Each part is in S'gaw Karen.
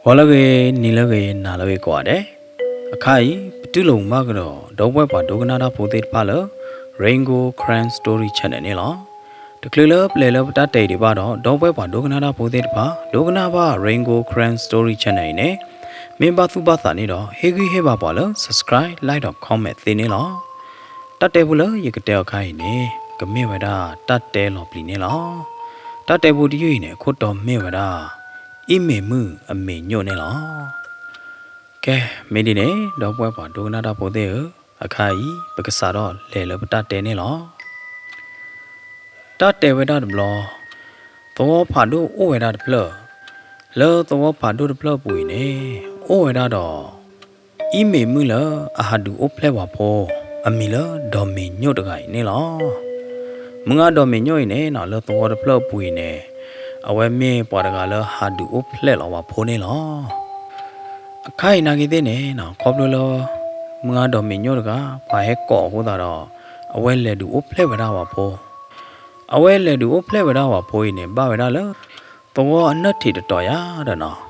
ဂီၤလၢအဂ့ၤ, နံၤလၢအဂ့ၤ, နၤလၢအဂ့ၤကိးဂၤဒဲး. အခါအံၤ ပတူၢ်လိာ်မုာ်ဘၣ်ကဒီး ဒီပုၢ်ဝဲၢ်ပှၤဒိကနၣ်တၢ်ဖိသ့ၣ်တဖၣ်လၢ Rain Gold Karen Story Channel န့ၣ်လီၤ. တချုးလၢပလဲၤလၢပတၢ်တဲအံၤဒံးဘၣ်ဒီး ဒီပုၢ်ဝဲၢ်ပှၤဒိကနၣ်တၢ်ဖိသ့ၣ်တဖၣ် ဒိကနၣ်ဘၣ် Rain Gold Karen Story Channel အံၤန့ၣ် မ့ၢ်ဘၣ်သူၣ်ဘၣ်သးန့ၣ်ဒီး ဟ့ၣ်ဂံၢ်ဟ့ၣ်ဘါပှၤလၢ subscribe, like ဒီး comment သ့န့ၣ်လီၤ. တၢ်တဲဖိလၢယကတဲအီၤခါအံၤန့ၣ် ကမ့ၢ်ဝဲဒၣ်တၢ်တဲလီၤပျံၤန့ၣ်လီၤ. တၢ်တဲဖိတယုၢ်အံၤန့ၣ် အခိၣ်တီမ့ၢ်ဝဲဒၣ် အံၤမ့ၢ်မုၣ်အမ့ၢ်ညိၣ်န့ၣ်လီၤ. ကဲ, မ့ၢ်ဒ်န့ၣ် ဒီပုၢ်ဝဲၢ်ပှၤဒိကနၣ်တၢ်ဖိသ့ၣ်ဧၢ, အခါအံၤ ပကစးထီၣ်လဲၤလၢပတၢ်တဲန့ၣ်လီၤ. တၢ်တဲဝဲဒၣ်တဘျီ, သဝီဖးဒိၣ်အိၣ်ဝဲဒၣ်တဖျၢၣ်, လၢသဝီဖးဒိၣ်တဖျၢၣ်အပူၤအံၤန့ၣ် အိၣ်ဝဲဒၣ်ဒီး အံၤမ့ၢ်မုၣ်လၢအဟးဒုးအိၣ်ဖျဲၣ်ဝဲဖိ, အမံၤလၢဒီးမ့ၢ်ညိၣ်တဂၤအံၤန့ၣ်လီၤ. မုၢ်ဂၤဒီးမ့ၢ်ညိၣ်အံၤန့ၣ်နီၤ လၢသဝီတဖျၢၣ်အပူၤအံၤန့ၣ် အဝဲမ့ၢ်ပှၤတဂၤလၢဟးဒုးအိၣ်ဖျဲၣ်လီၤဝဲဖိန့ၣ်လီၤ. အခါအံၤနာ်က့သ့ၣ်န့ၣ်နီၤ ခီဖျိလၢ မုၢ်ဂၤဒီးမ့ၢ်ညိၣ်တဂၤ ပှၤဟဲကိးအဃိသတးဒီး အဝဲလဲၤဒုးအိၣ်ဖျဲၣ်ဝဲဒၣ်ဝဲဖိ အဝဲလဲၤဒုးအိၣ်ဖျဲၣ်ဝဲဒၣ်ဝဲဖိအံၤန့ၣ် ဘၣ်ဝဲဒၣ်လၢ သဝီအနၢၣ်ထံးတတီၤယၤဒီးနီၤ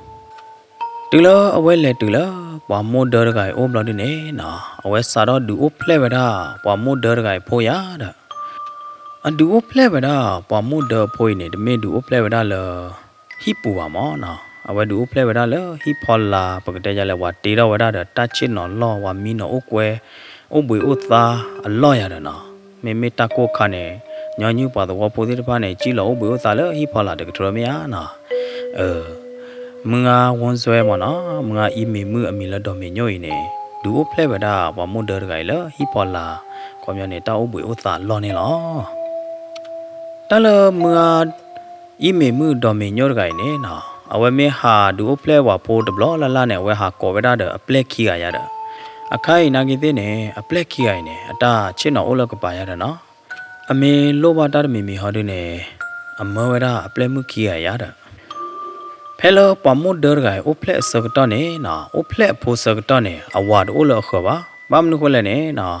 တုၤလၢအဝဲလဲၤတုၤလၢ ပှၤမိၢ်ဒၢတဂၤအံၤအိၣ်ဘျီဒုန့ၣ်နီၤ အဝဲစးထီၣ်ဒုးအိၣ်ဖျဲၣ်ဝဲဒၣ် ပှၤမိၢ်ဒၢတဂၤအံၤဖိယၤဒီး အဒုးအိၣ်ဖျဲၣ်ဝဲဒၣ် ပှၤမိၢ်ဒၢအဖိအံၤန့ၣ် တမ့ၢ်ဒုးအိၣ်ဖျဲၣ်ဝဲဒၣ်လၢ ဟံၣ်ပူၤဘၣ်မၢ်နီၤ အဝဲဒုးအိၣ်ဖျဲၣ်ဝဲဒၣ်လၢဟံၣ်ဖီလာ် ပကတဲယၤလဲၣ် ပှၤတ့ထီၣ်ဝဲဒၣ်ဒီး တၢ်ဆ့ၣ်နီၤလီၢ် ပှၤမံနီၤအိၣ်ကွဲ အိၣ်ဘှံးအိၣ်သါအလီၢ်ယၤဒီးနီၤ မ့မ့ၢ်တၢ်ကိၢ်ခါန့ၣ် ညီနုၢ်ပှၤသဝီဖိသ့ၣ်တဖၣ်န့ၣ် ကံၣ်လီၤအိၣ်ဘှံးအိၣ်သါလၢဟံၣ်ဖီလာ်တကတြၢမ့ၢ်ဧါနီၤ မုၢ်ဂၤဝီစွဲမၢ်နီၤ မုၢ်ဂၤအံၤမ့ၢ်မုၣ်အမံၤလၢဒီးမ့ၢ်ညိၣ်အံၤန့ၣ် ဒုးအိၣ်ဖျဲၣ်ဝဲဒၣ်ပှၤမိၢ်ဒၢတဂၤအံၤလၢဟံၣ်ဖီလာ် ခီပညီန့ၣ် တၢ်အိၣ်ဘှံးအိၣ်သါအလီၢ်န့ၣ်လီၤ. တၢ်လၢမုၢ်ဂၤ အံၤမ့ၢ်မုၣ်ဒီးမ့ၢ်ညိၣ်တဂၤအံၤန့ၣ်နီၤ အဝဲမ့ၢ်ဟးဒုးအိၣ်ဖျဲၣ်ဝဲဖိတဘျီလၢ်လၢ်န့ၣ် အဝဲဟးကိးဝဲဒၣ်ဒီးအပျဲၢ်ခံဂၤယၤဒီး အခါအံၤနာ်က့သ့ၣ်န့ၣ် အပျဲၢ်ခံဂၤအံၤန့ၣ် အတၢ်ဆ့ၣ်နီၤအိၣ်လၢကပၤယၤဒီးနီၤ အမ့ၢ်လိၣ်ဘၣ်တၢ်တမံၤမံၤဟီဒုန့ၣ် အမၢဝဲဒၣ်အပျဲၢ်မုၣ်ခံဂၤယၤဒီး ဖဲလၢပှၤမိၢ်ဒၢတဂၤအံၤအိၣ်ဖျဲၣ်အဆၢကတီၢ်န့ၣ်နီၤ အိၣ်ဖျဲၣ်အဖိဆၢကတီၢ်န့ၣ် အဝၤတအိၣ်လၢအဃၢၤဘၣ် ဘၣ်မနုၤဃိလဲၣ်န့ၣ်နီၤ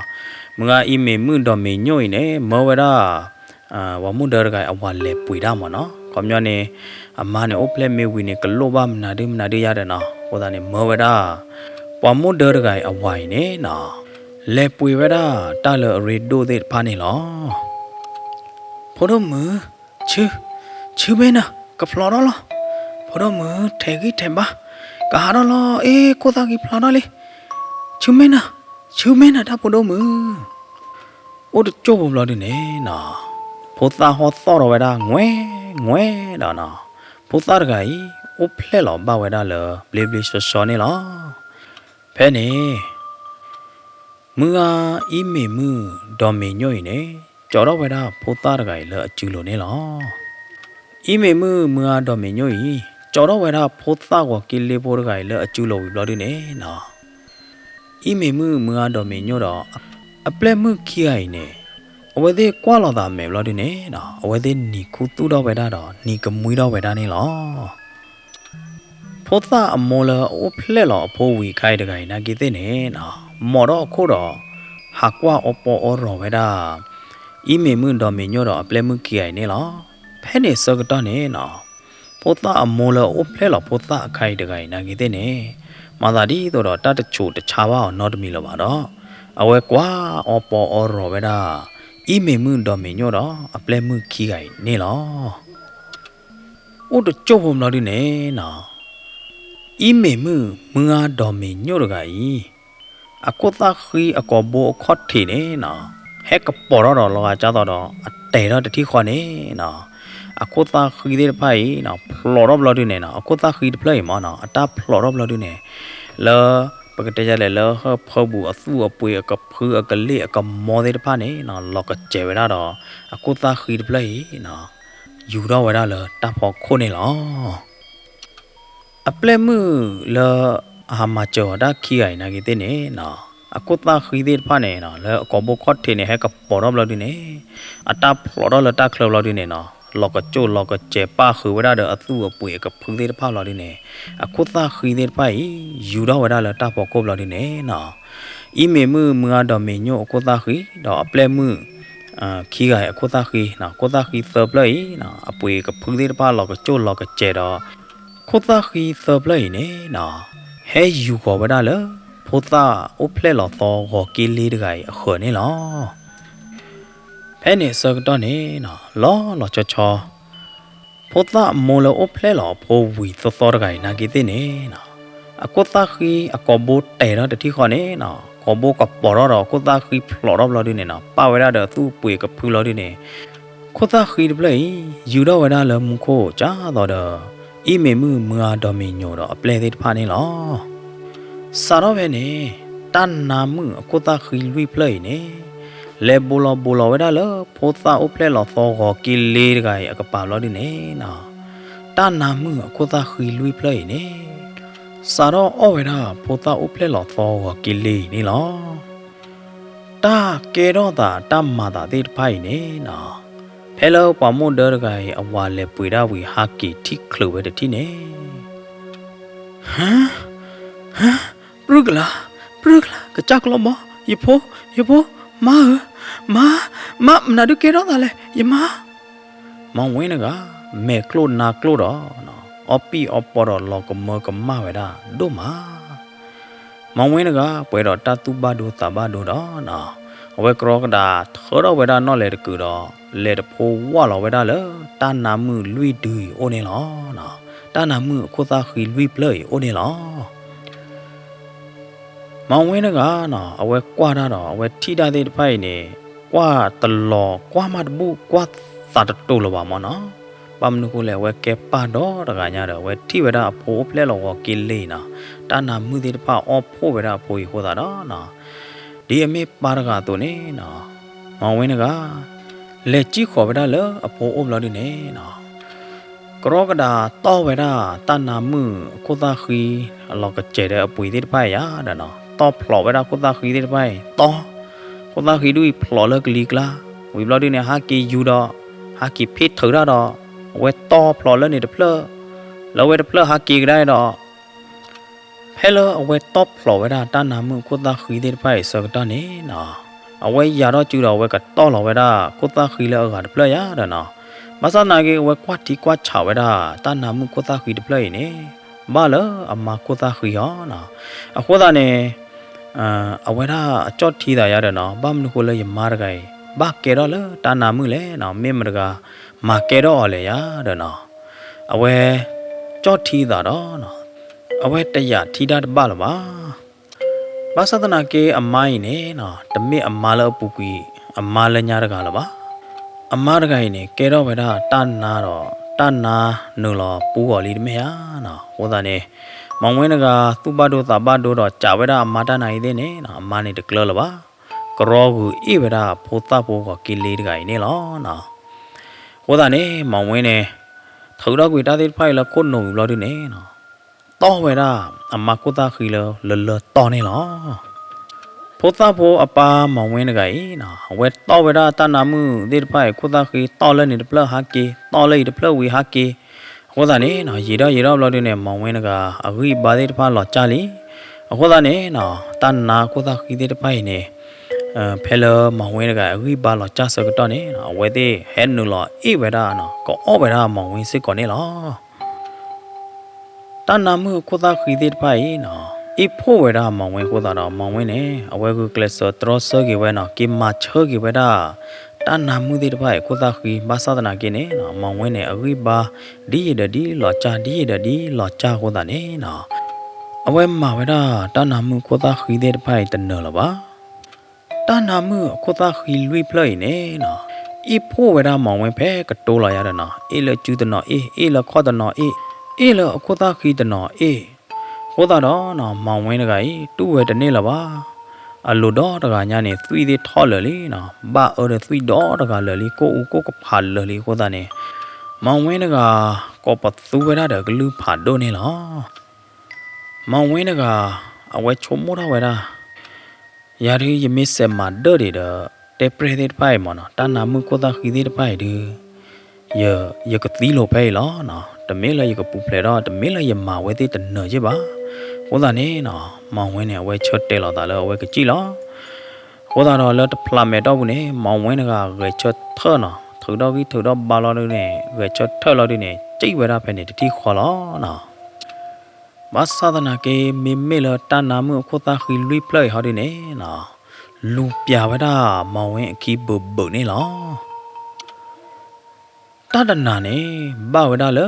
မုၢ်ဂၤအံၤမ့ၢ်မုၣ်ဒီးမ့ၢ်ညိၣ်အံၤန့ၣ် မၢဝဲဒၣ် ပှၤမိၢ်ဒၢတဂၤအံၤအဝၤလဲၤပှ့ၤတၢ်မၢ်နီၤ ခီပညီန့ၣ် အမါန့ၣ်အိၣ်ဖျဲၣ်မ့ၢ်ဝံၤန့ၣ် ကလိၣ်ဘၣ်မနုၤဒုမနုၤဒုယၤဒီးနီၤ အဃိသတးန့ၣ် မၢဝဲဒၣ် ပှၤမိၢ်ဒၢတဂၤအံၤအဝၤအံၤန့ၣ်နီၤ လဲၤပှ့ၤဝဲဒၣ်တၢ်လၢအရ့ဒိၣ်သ့ၣ်တဖၣ်န့ၣ်လီၤ. ဖိဒိၣ်မုၣ်, ဆူ, ဆူမ့ၢ်နၤ, ကဖျိးထီၣ်လီၤ. ဖိဒိၣ်မုၣ်, ထဲးဂံၢ်ထဲးဘါ, ကဟးထီၣ်လီၤ. အ့ ခိၣ်သၣ်ဃံဖျိးထီၣ်လံ. ဆူမ့ၢ်နၤ, ဆူမ့ၢ်နၤ တၢ်ဖိဒိၣ်မုၣ်. အိၣ်တကၠိၢ်ဖိဘျီဒုန့ၣ်နီၤ, ဖိသၣ်ဟီၣ်သီၣ်ထီၣ်ဝဲဒၣ် ငွဲၣ်, ငွဲၣ်ဒီးနီၤ, ဖိသၣ်တဂၤအံၤ အိၣ်ဖျဲၣ်လီၤဘၣ်ဝဲဒၣ်လၢ ဘျ့ဘျ့ဆှီဆှီန့ၣ်လီၤ. ဖဲန့ၣ် မုၢ်ဂၤအံၤမ့ၢ်မုၣ်ဒီးမ့ၢ်ညိၣ်အံၤန့ၣ် ကၠီထီၣ်ဝဲဒၣ်ဖိသၣ်တဂၤအံၤလၢအစုလိၤန့ၣ်လီၤ. အံၤမ့ၢ်မုၣ်မုၢ်ဂၤဒီးမ့ၢ်ညိၣ်အံၤ ကၠီထီၣ်ဝဲဒၣ်ဖိသၣ်ဂီၤက့လ့ဖိတဂၤအံၤလၢအစုလိၤဝံၤဘျီဒုန့ၣ်နီၤ, အံၤမ့ၢ်မုၣ်မုၢ်ဂၤဒီးမ့ၢ်ညိၣ်ဒီး အပျဲၢ်မုၣ်ခံဂၤအံၤန့ၣ် အဝဲသ့ၣ်ကွၢ်လိာ်သးမဲာ်ဘျီဒုန့ၣ်နီၤ အဝဲသ့ၣ်နံၤခူသူၣ်ထီၣ်ဝဲဒၣ်ဒီး နံၤကမှံထီၣ်ဝဲဒၣ်န့ၣ်လီၤ. ဖိသၣ်အမိၢ်လၢအအိၣ်ဖျဲၣ်လီၤအဖိဝံၤအခါအံၤတဂၤအံၤနာ်က့သ့ၣ်န့ၣ်နီၤ, မိာ်ထီၣ်အခိၣ်ဒီး ဟးကွၢ်အီပီအီရီၤဝဲဒၣ် အံၤမ့ၢ်မုၣ်ဒီးမ့ၢ်ညိၣ်ဒီးအပျဲၢ်မုၣ်ခံဂၤအံၤန့ၣ်လီၤ. ဖဲန့ၣ်ဆၢကတီၢ်န့ၣ်နီၤ, ဖိသၣ်အမိၢ်လၢအအိၣ်ဖျဲၣ်လီၤဖိသၣ်အခါအံၤတဂၤအံၤနာ်က့သ့ၣ်န့ၣ်, မၤသးဒ်သိးဒီးတၢ်တဆူးတဆါဘၣ်အီၤနီတမံၤလၢၤဘၣ်ဒီး, အဝဲကွၢ်အီပီအီရီၤဝဲဒၣ် အံၤမ့ၢ်မုၣ်ဒီးမ့ၢ်ညိၣ်ဒီးအပျဲၢ်မုၣ်ခံဂၤအံၤန့ၣ်လီၤ. အိၣ်တကၠိၢ်ဖိဘျီဒုန့ၣ်နီၤ, အံၤမ့ၢ်မုၣ်မုၢ်ဂၤဒီးမ့ၢ်ညိၣ်တဂၤအံၤ, အခိၣ်သၣ်ဃံအကိာ်ဘိအခီၣ်ထံးန့ၣ်နီၤ, ဟဲကပီၤထီၣ်ဒီးလီၤဂာ်ကၢ်သိးဒီး အတဲာ်ထီၣ်တထံၣ်ဃီန့ၣ်နီၤ, အခိၣ်သၣ်ဃံသ့ၣ်တဖၣ်အံၤနီၤ ဖျိးထီၣ်ဘျီဒုန့ၣ်နီၤ, အခိၣ်သၣ်ဃံတဖျၢၣ်အံၤမ့ၢ်နီၤ အတၢ်ဖျိးထီၣ်ဘျီဒုန့ၣ်, လၢ ပကတဲယၤလဲၣ်လၢဟၢဖၢပူၤအသူၣ်အပှ့ၤ အကဖုအကလ့ၣ်အကမီသ့ၣ်တဖၣ်န့ၣ်နီၤ လီၤကစဲၤဝဲဒၣ်ဒီး အခိၣ်သၣ်ဃံတဖျၢၣ်အံၤနီၤ ယူၤထီၣ်ဝဲဒၣ်လၢတၢ်ဖီခိၣ်န့ၣ်လီၤ. အပျဲၢ်မုၣ်လၢအဟးမၤစၢၤအီၤတၢ်ခံဂၤအံၤနာ်က့သ့ၣ်န့ၣ်နီၤ, အခိၣ်သၣ်ဃံသ့ၣ်တဖၣ်န့ၣ်နီၤ လၢအကိာ်ဘိခီၣ်ထံးန့ၣ် ဟဲကပီၤထီၣ်ဘျီဒုန့ၣ်, အတၢ်ဖျိးထီၣ်လၢတၢ်ချၢဘျီဒုန့ၣ်နီၤ လီၤကစဲၤလီၤကစဲၤပၣ်ဃုာ်ဝဲဒၣ်ဒီးအသူၣ်အပှ့ၤအကဖုသ့ၣ်တဖၣ်ဘျီဒုန့ၣ်, အခိၣ်သၣ်ဃံသ့ၣ်တဖၣ်အံၤ ယူၤထီၣ်ဝဲဒၣ်လၢတၢ်ဖီခိၣ်ဘျီဒုန့ၣ်နီၤ အံၤမ့ၢ်မုၣ်မုၢ်ဂၤဒီးမ့ၢ်ညိၣ်အခိၣ်သၣ်ဃံ ဒီးအပျဲၢ်မုၣ် ခံဂၤအံၤအခိၣ်သၣ်ဃံ, အခိၣ်သၣ်ဃံသၢဖျၢၣ်အံၤ အပှ့ၤကဖုသ့ၣ်တဖၣ်လီၤကစဲၤလီၤကစဲၤဒီး ခိ ဖိသၣ်ဃံသၢဖျၢၣ်အံၤန့ၣ်နီၤ, ဟဲယူၤဃီၤဝဲဒၣ်လၢ ဖိသၣ်အိၣ်ဖျဲၣ်လီၤသီဂီၤက့လ့တဂၤအံၤအဃၢၤန့ၣ်လီၤ. ဖဲန့ၣ်အဆၢကတီၢ်န့ၣ်နီၤ, လီၤလီၤဆီဆီ ဖိသၣ်အမိၢ်လၢအိၣ်ဖျဲၣ်လီၤအဖိဝံၤသီသီတဂၤအံၤနာ်က့သ့ၣ်န့ၣ်နီၤ, အခိၣ်သၣ်ဃံအကိာ်ဘိတဲာ်ထီၣ်တထံၣ်ဃီန့ၣ်နီၤ, ကိာ်ဘိကပီၤထီၣ်ဒီးအခိၣ်သၣ်ဃံဖျိးထီၣ်ဘျီဒုန့ၣ်နီၤ, ပာ်ဝဲဒၣ်ဒီးသူၣ်အပှ့ၤကဖုလီၤဒုန့ၣ်, ခိၣ်သၣ်ဃံတဖျၢၣ်အံၤ ယူၤထီၣ်ဝဲဒၣ်လၢမူခိၣ်ကၢ်သိးဒီး အံၣ်မ့ၢ်မုၣ်မုၢ်အါဒီးမ့ၢ်ညိးဒီးအပျဲၢ်သ့ၣ်တဖၣ်န့ၣ်လီၤ. စးထီၣ်ဖဲန့ၣ် တၢ်နါမုၣ်အခိၣ်သၣ်ဃံလွံၢ်ဖျၢၣ်အံၤန့ၣ် လဲၤဘိးလီၤဘိးလီၤဝဲဒၣ်လၢ ဖိသၣ်အိၣ်ဖျဲၣ်လီၤသီဂီၤက့လ့တဂၤအံၤအကပၤဘျီဒုန့ၣ်နီၤ, တၢ်နါမုၣ်အခိၣ်သၣ်ဃံလွံၢ်ဖျၢၣ်အံၤန့ၣ် စးထီၣ်အီၣ်ဝဲဒၣ်ဖိသၣ်အိၣ်ဖျဲၣ်လီၤသီဂီၤက့လ့အံၤန့ၣ်လီၤ. တၢ်ကဲထီၣ်သးတၢ်မၤသးသ့ၣ်တဖၣ်အံၤန့ၣ်နီၤ, ဖဲလၢပှၤမိၢ်ဒၢတဂၤအံၤအဝၤလဲၤပှ့ၤဒၣ်ဝံၤဟးက့ၤထံၣ်ချုးဝဲတထံၣ်န့ၣ် ဟါ, ဟါ, ပြူၢ်ကလာ်, ပြူၢ်ကလာ်, ကစၢ်ကျီဘီ, ယဖိ, ယဖိ, မါဧၢ, မါ, မနုၤဒုးကဲထီၣ်သးလဲၣ်, ယမါ. မဝ့တဂၤ မဲာ်ကျိၣ်နါကျိၣ်ဒီး အီၣ်ပံၣ်အီပီဒီးလီၤကမၢကမၣ်ဝဲဒၣ်ဒိၣ်မး. မဝ့တဂၤ ပှဲၤဒီးတၢ်သူၣ်ဘၣ်ဒိသးဘၣ်ဒိဒီး အဝဲကြီကဒးထၢထီၣ်ဝဲဒၣ်နီၣ်လဲၤတကုာ်ဒီး လဲၤတဖိဝၢ်လီၤဝဲဒၣ်လၢ တၢ်နါမုၣ်လွံၢ်ဒုအံၤအိၣ်န့ၣ်လီၤ. တၢ်နါမုၣ်အခိၣ်သၣ်ဃံလွံၢ်ဖျၢၣ်အံၤအိၣ်န့ၣ်လီၤ. မဝ့တဂၤနီၤ အဝဲကွၢ်တၢ်ဒီး အဝဲထံၣ်တၢ်သ့ၣ်တဖၣ်အံၤန့ၣ် ကွၢ်တလီၤ ကွၢ်မးတဘူၣ် ကွၢ်သးတတိၤလၢၤဘၣ်မၢ်နီၤ. ဘၣ်မနုၤဃိလဲၣ် အဝဲကဲပၢ်ဒီတဂၤညါဒီး အဝဲထံၣ်ဝဲဒၣ်အဖိအိၣ်ဖျဲၣ်လီၤဂီၤက့လ့နီၤ, တၢ်နါမုၣ်သ့ၣ်တဖၣ်အီၣ်ဖှိၣ်ဝဲဒၣ်အဖိအံၤအဃိသတးဒီးနီၤ, ဒ်အမ့ၢ်ပၢ်တဂၤအသိးန့ၣ်နီၤ, မဝ့တဂၤ လဲၤစံၣ်ဃီၤဝဲဒၣ်လၢအဖိအိၣ်ဘျီဒုန့ၣ်နီၤ ကြီကဒးတီၢ်ဝဲဒၣ်တၢ်နါမုၣ်အခိၣ်သၣ်ဃံ အလီၤကစဲးဒီးအပှ့ၤသ့ၣ်တဖၣ်အံၤယါဒီးနီၤ, တီၢ်ဖျိးဝဲဒၣ်ခိၣ်သၣ်ဃံသ့ၣ်တဖၣ်အံၤ တီၢ်, ခိၣ်သၣ်ဃံဒုအံၤဖျိးလၢကလံၤကျါ, ဝံၤဘျီဒုန့ၣ် ဟးက့ၤယူၤဒီး ဟးက့ၤဖ့ထုးတၢ်ဒီး အဝဲတီၢ်ဖျိးလၢန့ၣ်တဖျၢၣ်, လၢဝဲတဖျၢၣ်ဟးက့ၤကဒါဒီး ဖဲလၢအဝဲတီၢ်ဖျိးဝဲဒၣ်တၢ်နါမုၣ်အခိၣ်သၣ်ဃံသ့ၣ်တဖၣ်အံၤအဆၢကတီၢ်န့ၣ်နီၤ, အဝဲယၤထီၣ်စုဒီးအဝဲကတီၢ်လီၤဝဲဒၣ်ခိၣ်သၣ်ဃံလၢအဂၤတဖျၢၣ်ယါဒီးနီၤ, ဘၣ်ဆၣ်သနာ်က့ အဝဲကွၢ်ထံကွၢ်ဆးဝဲဒၣ်တၢ်နါမုၣ်ခိၣ်သၣ်ဃံတဖျၢၣ်အံၤန့ၣ် ဘၣ်လၢအမါခိၣ်သၣ်ဃံအီၤနီၤ, အဃိသတးန့ၣ် အဝဲဒၣ်အကၠီၣ်ထံသးယါဒီးနီၤ, ဘၣ်မနုၤဃိလၢယမါတဂၤအံၤ ဘၣ်ကဲထီၣ်လၢတၢ်နါမုၣ်လဲၣ်နီၤ, မ့ၢ်မတဂၤ မၤကဲထီၣ်အီၤလဲၣ်ယါဒီးနီၤ, အဝဲကၠီၣ်ထံသးဒီးနီၤ, အဝဲတယာ်ထံတၢ်တဘၣ်လၢၤဘၣ်. ဘၣ်ဆၣ်သနာ်က့အမါအံၤန့ၣ်နီၤ, တမ့ၢ်အမါလၢအပူၤကွံာ် အမါလၢညါတဂၤလၢၤဘၣ်. အမါတဂၤအံၤန့ၣ် ကဲထီၣ်ဝဲဒၣ်တၢ်နါဒီး တၢ်နါနုာ်လီၤပူဂီၤလံတမ့ၢ်ဧါနီၤ, အဃိသတးန့ၣ် မဝ့တဂၤ သူၣ်ဘၣ်ဒိသးဘၣ်ဒိဒီး ကးဝဲဒၣ်အမါတၢ်နါအံၤသ့ၣ်န့ၣ်နီၤ, အမါန့ၣ်တကျၢလၢၤဘၣ်. ကရီဂုာ်အ့ၣ်ဝဲဒၣ်ဖိသၣ်ဖိဂီၤက့လ့တဂၤအံၤန့ၣ်လီၤ. အဃိသတးန့ၣ် မဝ့န့ၣ် ထုးထီၣ်ကွံာ်တၢ်သ့ၣ်တဖၣ်အံၤလၢခိၣ်နူာ်ဝံၤဘျီဒုန့ၣ်နီၤ, တီၢ်ဝဲဒၣ်အမါခိၣ်သၣ်ဃံလၢလၢလၢတီၢ်န့ၣ်လီၤ. ဖိသၣ်ဖိအပၢ်မဝ့တဂၤအံၤနီၤ, အဝဲတီၢ်ဝဲဒၣ်တၢ်နါမုၣ်သ့ၣ်တဖၣ်အံၤ ခိၣ်သၣ်ဃံ တီၢ်လၢန့ၣ်တဖျၢၣ်ဟးက့ၤ, တီၢ်လၢအံၤတဖျၢၣ်ဝံၤဟးက့ၤ, အဃိသတးန့ၣ်နီၤ, ယံာ်ထီၣ်ယံာ်ထီၣ်ဘျီဒုန့ၣ် မဝ့တဂၤ အဂံၢ်အဘါသ့ၣ်တဖၣ်လီၤစၢ်လံ. အဃိသတးန့ၣ်နီၤ, တၢ်နါခိၣ်သၣ်ဃံသ့ၣ်တဖၣ်အံၤန့ၣ် ဖဲလၢမဝ့တဂၤအဂံၢ်ဘါလီၤစၢ်ဆၢကတီၢ်န့ၣ်နီၤ, အဝဲသ့ၣ်ဟဲနုာ်လီၤအ့ၣ်ဝဲဒၣ်နီၤ, ကအီၣ်ဝဲဒၣ်မဝ့စ့ၢ်ကီးန့ၣ်လီၤ. တၢ်နါမုၣ်အခိၣ်သၣ်ဃံသ့ၣ်တဖၣ်အံၤနီၤ, အ့ၣ်ဖှိၣ်ဝဲဒၣ်မဝ့အဃိသတးဒီး မဝ့န့ၣ် အဝဲဂုာ်ကျဲးစၢးတြီဆၢက့ၤဝဲနီၤ, က့ၤမၤဆၢက့ၤဝဲဒၣ် တၢ်နါမုၣ်သ့ၣ်တဖၣ်အံၤ ခိၣ်သၣ်ဃံ, ဘၣ်ဆၣ်သနာ်က့န့ၣ်နီၤ, မဝ့န့ၣ် အဂံၢ်ဘါ ဒ်ယံာ်ဒီးဒ်လီၤစၢ်, ဒ်ယံာ်ဒီးဒ်လီၤစၢ်အဃိသတးန့ၣ်နီၤ, အဝဲမၤဝဲဒၣ်တၢ်နါမုၣ်အခိၣ်သၣ်ဃံသ့ၣ်တဖၣ်အံၤတနၢၤလၢၤဘၣ်. တၢ်နါမုၣ်အခိၣ်သၣ်ဃံလွံၢ်ဖျၢၣ်အံၤန့ၣ်နီၤ, အ့ၣ်ဖှိၣ်ဝဲဒၣ်မဝ့ဖဲကတိၤလီၤယါဒီးနီၤ, အ့ၣ်လၢစုတနီၤအ့ၣ်, အ့ၣ်လၢခီၣ်တနီၤအ့ၣ်, အ့ၣ်လၢအခိၣ်သၣ်ဃံတနီၤအ့ၣ်, အဃိသတးဒီးနီၤ, မဝ့တဂၤအံၤ တူၢ်ဝဲတန့ၢ်လၢၤဘၣ်. အလိၤဒီတဂၤညါန့ၣ် သွံၣ်သ့ၣ်ထီၣ်လၢာ်လံနီၤ, ဘၣ်အၢဒီးသွံၣ်ဒီတဂၤလၢာ်လံ, ကိၣ်အူကိၣ်ကဖးလၢာ်လံအဃိသတးန့ၣ်, မဝ့တဂၤ ကိးပသူဝဲဒၣ်ဒီးကလုၢ်ဖးဒိၣ်န့ၣ်လီၤ. မဝ့တဂၤ အဝဲဆိကမိၣ်ထီၣ်ဝဲဒၣ်, ယၤဒုးယမ့ၢ်စဲးမၤဒၢၣ်ဒံးဒီး တဲပြဲၢ်သ့ၣ်တဖၣ်အံၤမ့ၢ်နီၤ, တၢ်နါမုၣ်ခိၣ်သၣ်ဃံသ့ၣ်တဖၣ်အံၤဒုး ယကသံလိာ်ဖဲအံၤလီၤနီၤ, တမ့ၢ်လၢယကပူၤဖျဲးဒီး တမ့ၢ်လၢယမၤဝဲသ့ၣ်တနၢၤယ့ၢ်ဘၣ်. အဃိသတးန့ၣ်နီၤ, မဝ့န့ၣ် အဝဲဆၢတဲာ်လီၤသးလၢအဝဲကစံၣ်လီၤ. အဃိသတးဒီးလၢတဖျးမဲာ်တီၢ်ပူၤန့ၣ် မဝ့တဂၤဂဲၤဆၢထၢၣ်နီၤ, ထုးထီၣ်ဂံၢ်ထုးထီၣ်ဘါလီၤဒုန့ၣ် ဂဲၤဆၢထၢၣ်လီၤဒုန့ၣ် စံၣ်ဝဲဒၣ်ဖဲန့ၣ်တထံၣ်ဃီလီၤနီၤ. ဘၣ်ဆၣ်သနာ်က့ မ့မ့ၢ်လၢတၢ်နါမုၣ်အခိၣ်သၣ်ဃံလွံၢ်ဖျၢၣ်အံၤဟီဒုန့ၣ်နီၤ, လူၤပျၤဝဲဒၣ်မီဝဲအခံဘုးဘုးန့ၣ်လီၤ. တၢ်တနၤန့ၣ် ဘၣ်ဝဲဒၣ်လၢ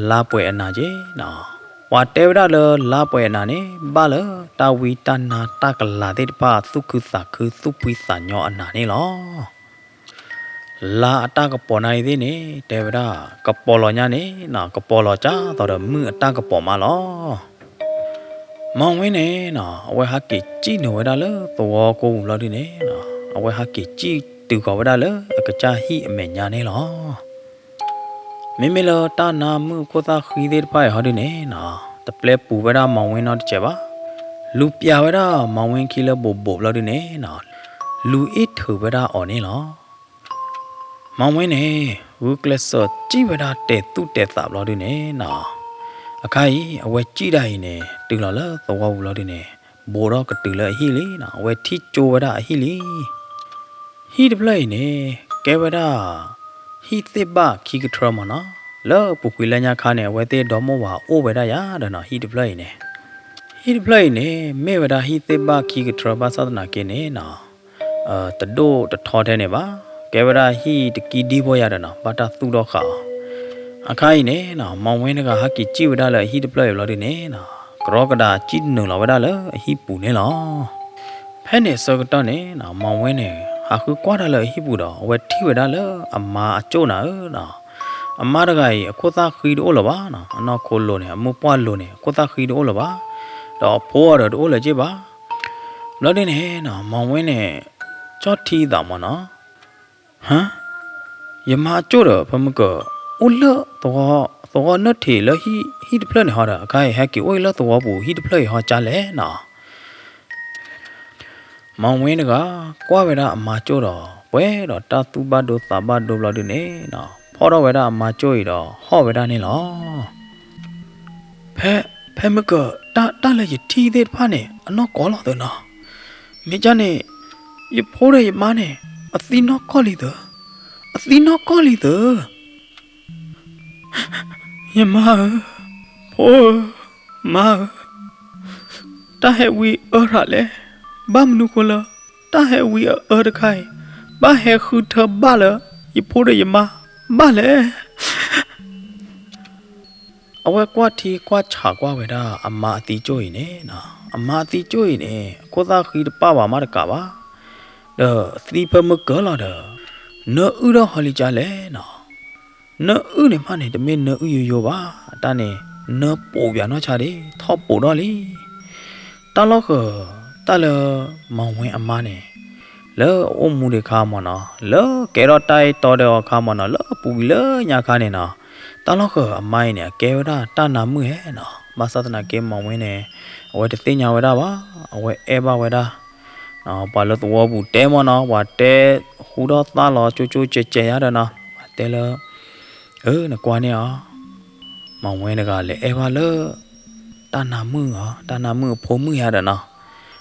လါပှဲၤအနၤက့နီၤ. ပှၤတဲဝဲဒၣ်လၢလါပှဲၤအနၤန့ၣ် ဘၣ်လၢတၢ်ဝံတၢ်နါတၢ်ကလၤသ့ၣ်တဖၣ်သူၣ်ခုသးခုသူၣ်ဖှံသးညီအနၤန့ၣ်လီၤ. လါအတၢ်ကပီၤနၤအံၤသ့ၣ်န့ၣ် တဲဝဲဒၣ် ကပီၤလီၤညါန့ၣ်နီၤ, ကပီၤလီၤကၢ်သိးဒီးမုၢ်အတၢ်ကပီၤမးလီၤ. မီဝဲန့ၣ်နီၤ အဝဲဟးက့ၤစံၣ်နုာ်ဝဲဒၣ်လၢသဝီကိးပူၤဘျီဒုန့ၣ်နီၤ, အဝဲဟးက့ၤစံၣ်တုၤဃီၤဝဲဒၣ်လၢအကစၢ်ဟံၣ်အမဲာ်ညါန့ၣ်လီၤ. မ့မ့ၢ်လၢတၢ်နါမုၣ်အခိၣ်သၣ်ဃံသ့ၣ်တဖၣ်အံၤဟီဒုန့ၣ်နီၤ, တပျဲပူၤဝဲဒၣ်မီဝဲနီတစဲးဘၣ်. လူၤပျၤဝဲဒၣ်မီဝဲခံလၢဘိးဘိးဘျီဒုန့ၣ်နီၤ, လူၤအ့ၣ်ထုးဝဲဒၣ်အီၤန့ၣ်လီၤ. မီဝဲန့ၣ် ဂုာ်ကျဲးစၢးစံၣ်ဝဲဒၣ်တဲာ်သူၣ်တဲာ်သးဘျီဒုန့ၣ်နီၤ, အခါအံၤ အဝဲစံၣ်ဒၣ်အံၤန့ၣ် တုၤလီၤလၢသဝီပူၤလီၤဒုန့ၣ် ဘိးထီၣ်ကတုၤလၢအဟံၣ်လံနီၤ, အဝဲထံၣ်ကၠိဝဲဒၣ်အဟံၣ်လံ. ဟံၣ်တဖျၢၣ်အံၤန့ၣ် ကဲဝဲဒၣ် ဟံၣ်သ့ၣ်ဘၣ်ခံကထြၢမ့ၢ်နီၤ, လၢပူၤကွံာ်လၢညါခါန့ၣ် အဝဲသ့ၣ်ဒီမါဝၤအိၣ်ဝဲဒၣ်ယၤဒီးနီၤ, ဟံၣ်တဖျၢၣ်အံၤန့ၣ် ဟံၣ်တဖျၢၣ်အံၤန့ၣ် မ့ၢ်ဝဲဒၣ်ဟံၣ်သ့ၣ်ဘၣ်ခံကထြၢဘၣ်ဆၣ်သနာ်က့န့ၣ်နီၤ, တဒိၣ်တထီထဲန့ၣ်ဘၣ်, ကဲဝဲဒၣ်ဟံၣ်တကံဒံဖိယၤဒီးနီၤ, ဘၣ်တၢ်သူၣ်ထီၣ်ဃာ်အီၤ. အခါအံၤန့ၣ်နီၤ, မီဝဲတဂၤဟးက့ၤစံၣ်ဝဲဒၣ်လၢအဟံၣ်တဖျၢၣ်အံၤဘျီဒုန့ၣ်နီၤ, ကရီကဒးစံၣ်နုာ်လီၤဝဲဒၣ်လၢအဟံၣ်ပူၤန့ၣ်လီၤ. ဖဲန့ၣ်အဆၢကတီၢ်န့ၣ်နီၤ, မီဝဲန့ၣ် ဟးဃုကွၢ်တၢ်လၢအဟံၣ်ပူၤဒီး အဝဲထံၣ်ဝဲဒၣ်လၢအမါအကၠိၣ်နၤဧၢနီၤ, အမါတဂၤအံၤ အခိၣ်သၣ်ဃံတအိၣ်လၢၤဘၣ်နီၤ, အနီၢ်ခိလိၤန့ၣ် အမိၢ်ပှၢ်လိၤန့ၣ် အခိၣ်သၣ်ဃံတအိၣ်လၢၤဘၣ်, ဒီးအဖိအီၤဒီးတအိၣ်လၢၤက့ၢ်ဘၣ်. ဘျီဒုန့ၣ်နီၤ, မီဝဲန့ၣ် ကၠီၣ်ထံသးမ့ၢ်နီၤ, ဟါ, ယမါအကၠိၣ်ဒီး ဖဲမုၢ်ကၢၢ် အိၣ်လၢသဝီ, သဝီနၢၣ်ထံးလၢဟံၣ်တဖျၢၣ်န့ၣ်ဟီဒီး အခါအံၤဟဲက့ၤအိၣ်လၢသဝီပူၤဟံၣ်တဖျၢၣ်အံၤဟီကၢ်လဲၣ်နီၤ. မီဝဲတဂၤ ကွၢ်ဝဲဒၣ်အမါကၠိၣ်ဒီး ပှဲၤဒီးတၢ်သူၣ်ဘၣ်ဒိသးဘၣ်ဒိဘျီဒုန့ၣ်နီၤ, ဖီၣ်ထီၣ်ဝဲဒၣ်အမါကၠိၣ်အံၤဒီး ဟီၣ်ဝဲဒၣ်န့ၣ်လီၤ. ဖဲ, ဖဲမုၢ်ကၢၢ် တၢ်, တၢ်လၢယထံၣ်သ့ၣ်တဖၣ်န့ၣ် အနီၢ်ကီလီၤသုနီၤ, မ့ၢ်ကၢ်န့ၣ် ယဖိဒီးယမါန့ၣ် အသံနီၢ်ကီၢ်လံသု, အသံနီၢ်ကီၢ်လံသု. ယမါဧၢ, ဖိဧၢ, မါဧၢ, တၢ်ဟဲဝံအၢရၤလဲၣ်, ဘၣ်မနုၤဃိလၢ တၢ်ဟဲဝံအအၢတခါအံၤ ဘၣ်ဟဲဃုထၢဘၣ်လၢ ယဖိဒီးယမါ ဘၣ်လဲၣ်. အဝဲကွၢ်ထံကွၢ်ဆးကွၢ်ဝဲဒၣ်အမါအသံကၠိၣ်အံၤန့ၣ်နီၤ, အမါအသံကၠိၣ်အံၤန့ၣ် အခိၣ်သၣ်ဃံတပၣ်ဘၣ်မးတကးဘၣ်, ဒီးသံဖဲမုၢ်ကၢၢ်လီၤဒီး နၢအုၣ်ထီၣ်ဟီလံကၢ်လဲၣ်နီၤ. နၢအုၣ်န့ၣ်မးန့ၣ် တမ့ၢ်နၢအုၣ်ယိယိဘၣ်, တၢ်န့ၣ် နၢပိာ်ပၠးနီၢ်ဆါဒၣ် ထီၣ်ပိာ်ထီၣ်လံ. တၢ်လီၢ်ဃၢၤ တၢ်လၢ မီဝဲအမါန့ၣ် လၢအအိၣ်မူဒံးခါမ့ၢ်နီၤ, လၢကဲထီၣ်တၢ်အဲၣ်တီဒီးအီၤခါမ့ၢ်နီၤ, လၢအပူၤကွံာ်လၢညါခါန့ၣ်နီၤ, တၢ်လီၢ်ဃၢၤအမါအံၤန့ၣ် အကဲဝဲဒၣ်တၢ်နါမုၣ်ဧါနီၤ. ဘၣ်ဆၣ်သနာ်က့ မီဝဲန့ၣ် အဝဲတသ့ၣ်ညါဝဲဒၣ်ဘၣ်, အဝဲအဲၣ်ဘၣ်ဝဲဒၣ် ပှၤလၢသဝီပူၤတဲမ့ၢ်နီၤ, ပှၤတဲဃူထီၣ်သၣ်လီၤကၠိကၠိကဲးကဲးယါဒီးနီၤ, ပှၤတဲလၢ အၢ နကွၢ်န့ၢ်အီၤ, မီဝဲတဂၤလဲၤအဲၣ်ဘၣ်လၢ တၢ်နါမုၣ်ဧါ, တၢ်နါမုၣ်အဖိမုၣ်ယါဒီးနီၤ,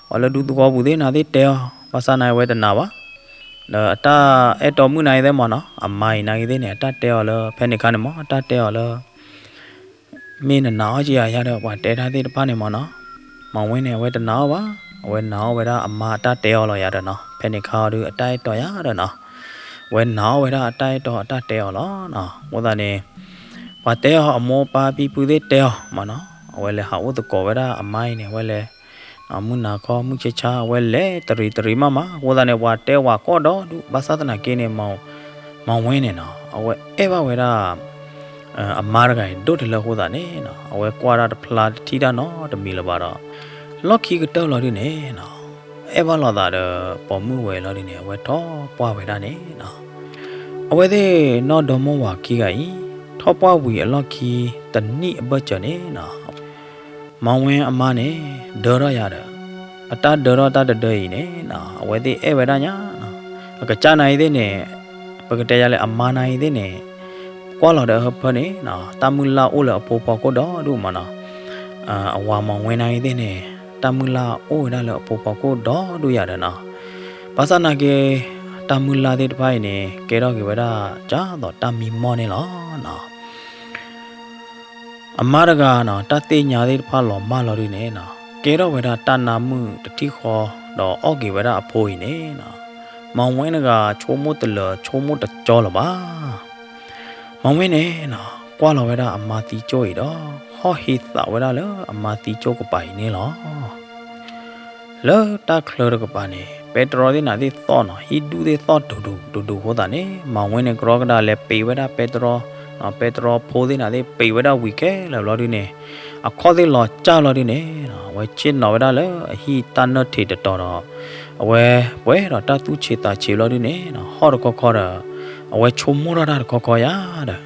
ပှၤလၢဒူသဝီပူၤသ့ၣ်နၤသ့ၣ်တဲအီၤ, ဘၣ်ဆၣ်နၤအဝဲတနာ်ဘၣ်. ဒီးအတၢ်အဲၣ်တီမုၣ်နၤအံၤသ့ၣ်မ့ၢ်နီၤ, အမါအံၤနၤဂ့ၤသ့ၣ်န့ၣ် အတၢ်တဲအီၤလၢ ဖဲန့ၣ်ခါန့ၣ်မ့ၢ် အတၢ်တဲအီၤလၢ မ့ၢ်နနာ်အီၤက့ၤယါဒီး ပှၤတဲတၢ်သ့ၣ်တဖၣ်န့ၣ်မ့ၢ်နီၤ, မီဝဲန့ၣ် အဝဲတနာ်အီၤဘၣ်, အဝဲနာ်အီၤဝဲဒၣ်အမါအတၢ်တဲအီၤလီၤယါဒီးနီၤ, ဖဲန့ၣ်ခါအီၤဒုး အတၢ်အဲၣ်တီယါဒီးနီၤ, အဝဲနာ်အီၤဝဲဒၣ်အတၢ်အဲၣ်တီအတၢ်တဲအီၤလီၤနီၤ. အဃိသတးန့ၣ် ပှၤတဲအီၤအမိၢ်ပၢ်ဖံဖုသ့ၣ်တဲအီၤမ့ၢ်နီၤ, အဝဲလဲၤဟးအိၣ်သကိးဝဲဒၣ်အမါအံၤန့ၣ် အဝဲလဲၤ မုၢ်နၤခီမုၢ်ဆ့ဆါ အဝဲလဲၤတရံးတရံးမးမး, အဃိသတးန့ၣ် ပှၤတဲဝဲကိးဒီဒူၣ်, ဘၣ်ဆၣ်သနာ်က့န့ၣ် မီဝဲန့ၣ်နီၤ အဝဲအဲၣ်ဘၣ်ဝဲဒၣ် အမါတဂၤအံၤ ဒိၣ်တလၢအဃိသတးန့ၣ်နီၤ, အဝဲကွၢ်တၢ်တဖျါတထံၣ်တၢ်နီတမံၤလၢၤဘၣ်ဒီး လီၢ်ခံကတၢၢ်လီၤဒုးန့ၣ်နီၤ, အဲၣ်ဘၣ်လိာ်သးဒီး ပိာ်မုၣ်ဝဲလီၤဒုးန့ၣ် အဝဲထီၣ်ပှၢ်ဝဲဒၣ်န့ၣ်နီၤ. အဝဲသ့ၣ်နီၢ်ဒီမါဝၤခံဂၤအံၤ ထီၣ်ပှၢ်ဝံၤအလီၢ်ခံတနံၣ်အဘၢၣ်စၢၤန့ၣ်နီၤ, မီဝဲအမါန့ၣ် ဒၢထီၣ်ယါဒီး အတၢ်ဒၢထီၣ်တၢ်တဒၢအံၤန့ၣ်နီၤ, အဝဲသ့ၣ်အဲၣ်ဝဲဒၣ်ညါနီၤ, အကစၢ်နၤအံၤသ့ၣ်န့ၣ် ပကတဲယါလဲၣ် အမါနၤအံၤသ့ၣ်န့ၣ် ကွၢ်လီၤဒီးအဟၢဖၢန့ၣ်နီၤ တၢ်မုၢ်လၢ်အိၣ်လၢအဖိဖီခိၣ်ဒီဒူၣ်မးနီၤ, အဝၤမီဝဲနၤအံၤသ့ၣ်န့ၣ် တၢ်မုၢ်လၢ်အိၣ်ဝဲဒၣ်လၢအဖိဖီခိၣ်ဒီဒူၣ်ယါဒီးနီၤ, ဘၣ်ဆၣ်နာ်က့ တၢ်မုၢ်လၢ်သ့ၣ်တဖၣ်အံၤန့ၣ် ကဲထီၣ်က့ၤဝဲဒၣ် ကသိးတၢ်မံမီၢ်န့ၣ်လီၤနီၤ. အမါတဂၤနီၤ တၢ်သ့ၣ်ညါသ့ၣ်တဖၣ်လီၤမၢ်လီၤဒုန့ၣ်နီၤ ကဲထီၣ်ဝဲဒၣ်တၢ်နါမုၣ်တထံၣ်ဃီ ဒီးအီၣ်က့ၤဝဲဒၣ်အဖိအံၤန့ၣ်နီၤ, မၤဝဲတဂၤဆိကမိၣ်တလၢၤဆိကမိၣ်တကၠီလၢၤဘၣ်. မၤဝဲန့ၣ်နီၤ ကွၢ်လီၤဝဲဒၣ်အမါသံကၠိၣ်အံၤဒီး ဟီၣ်ဟ့သးဝဲဒၣ်လၢအမါသံကၠိၣ်ကပၤအံၤန့ၣ်လီၤ. လၢတၢ်ချၢတကပၤန့ၣ် ပဲတြီသ့ၣ်နၤသ့ၣ်သီၣ်နီၤ ဟံၣ်ဒူၣ်သ့ၣ်သီၣ်ဒူၣ်ဒူၣ်ဒူၣ်ဒူၣ်အဃိသတးန့ၣ် မၤဝဲန့ၣ် ကရီကဒၣ်လဲၤပ့ၤဝဲဒၣ်ပဲတြီ, ပဲတြီဖိသ့ၣ်နၤသ့ၣ်ပ့ၤဝဲဒၣ်ဝံၤခဲလၢာ်ဘျီဒုန့ၣ် အခီၣ်သ့ၣ်လီၤစၢ်လီၤဒုန့ၣ် အဝဲဆ့ၣ်နီၤဝဲဒၣ်လၢအဟံၣ်တၢ်နၢၣ်ထံးတတီၤဒီး အဝဲပှဲၤဒီးတၢ်သူၣ်ဆံးသးဆံးဘျီဒုန့ၣ် ဟီၣ်တခီခီဒီး အဝဲဆိကမိၣ်ထီၣ်တၢ်တခီခီယါဒီး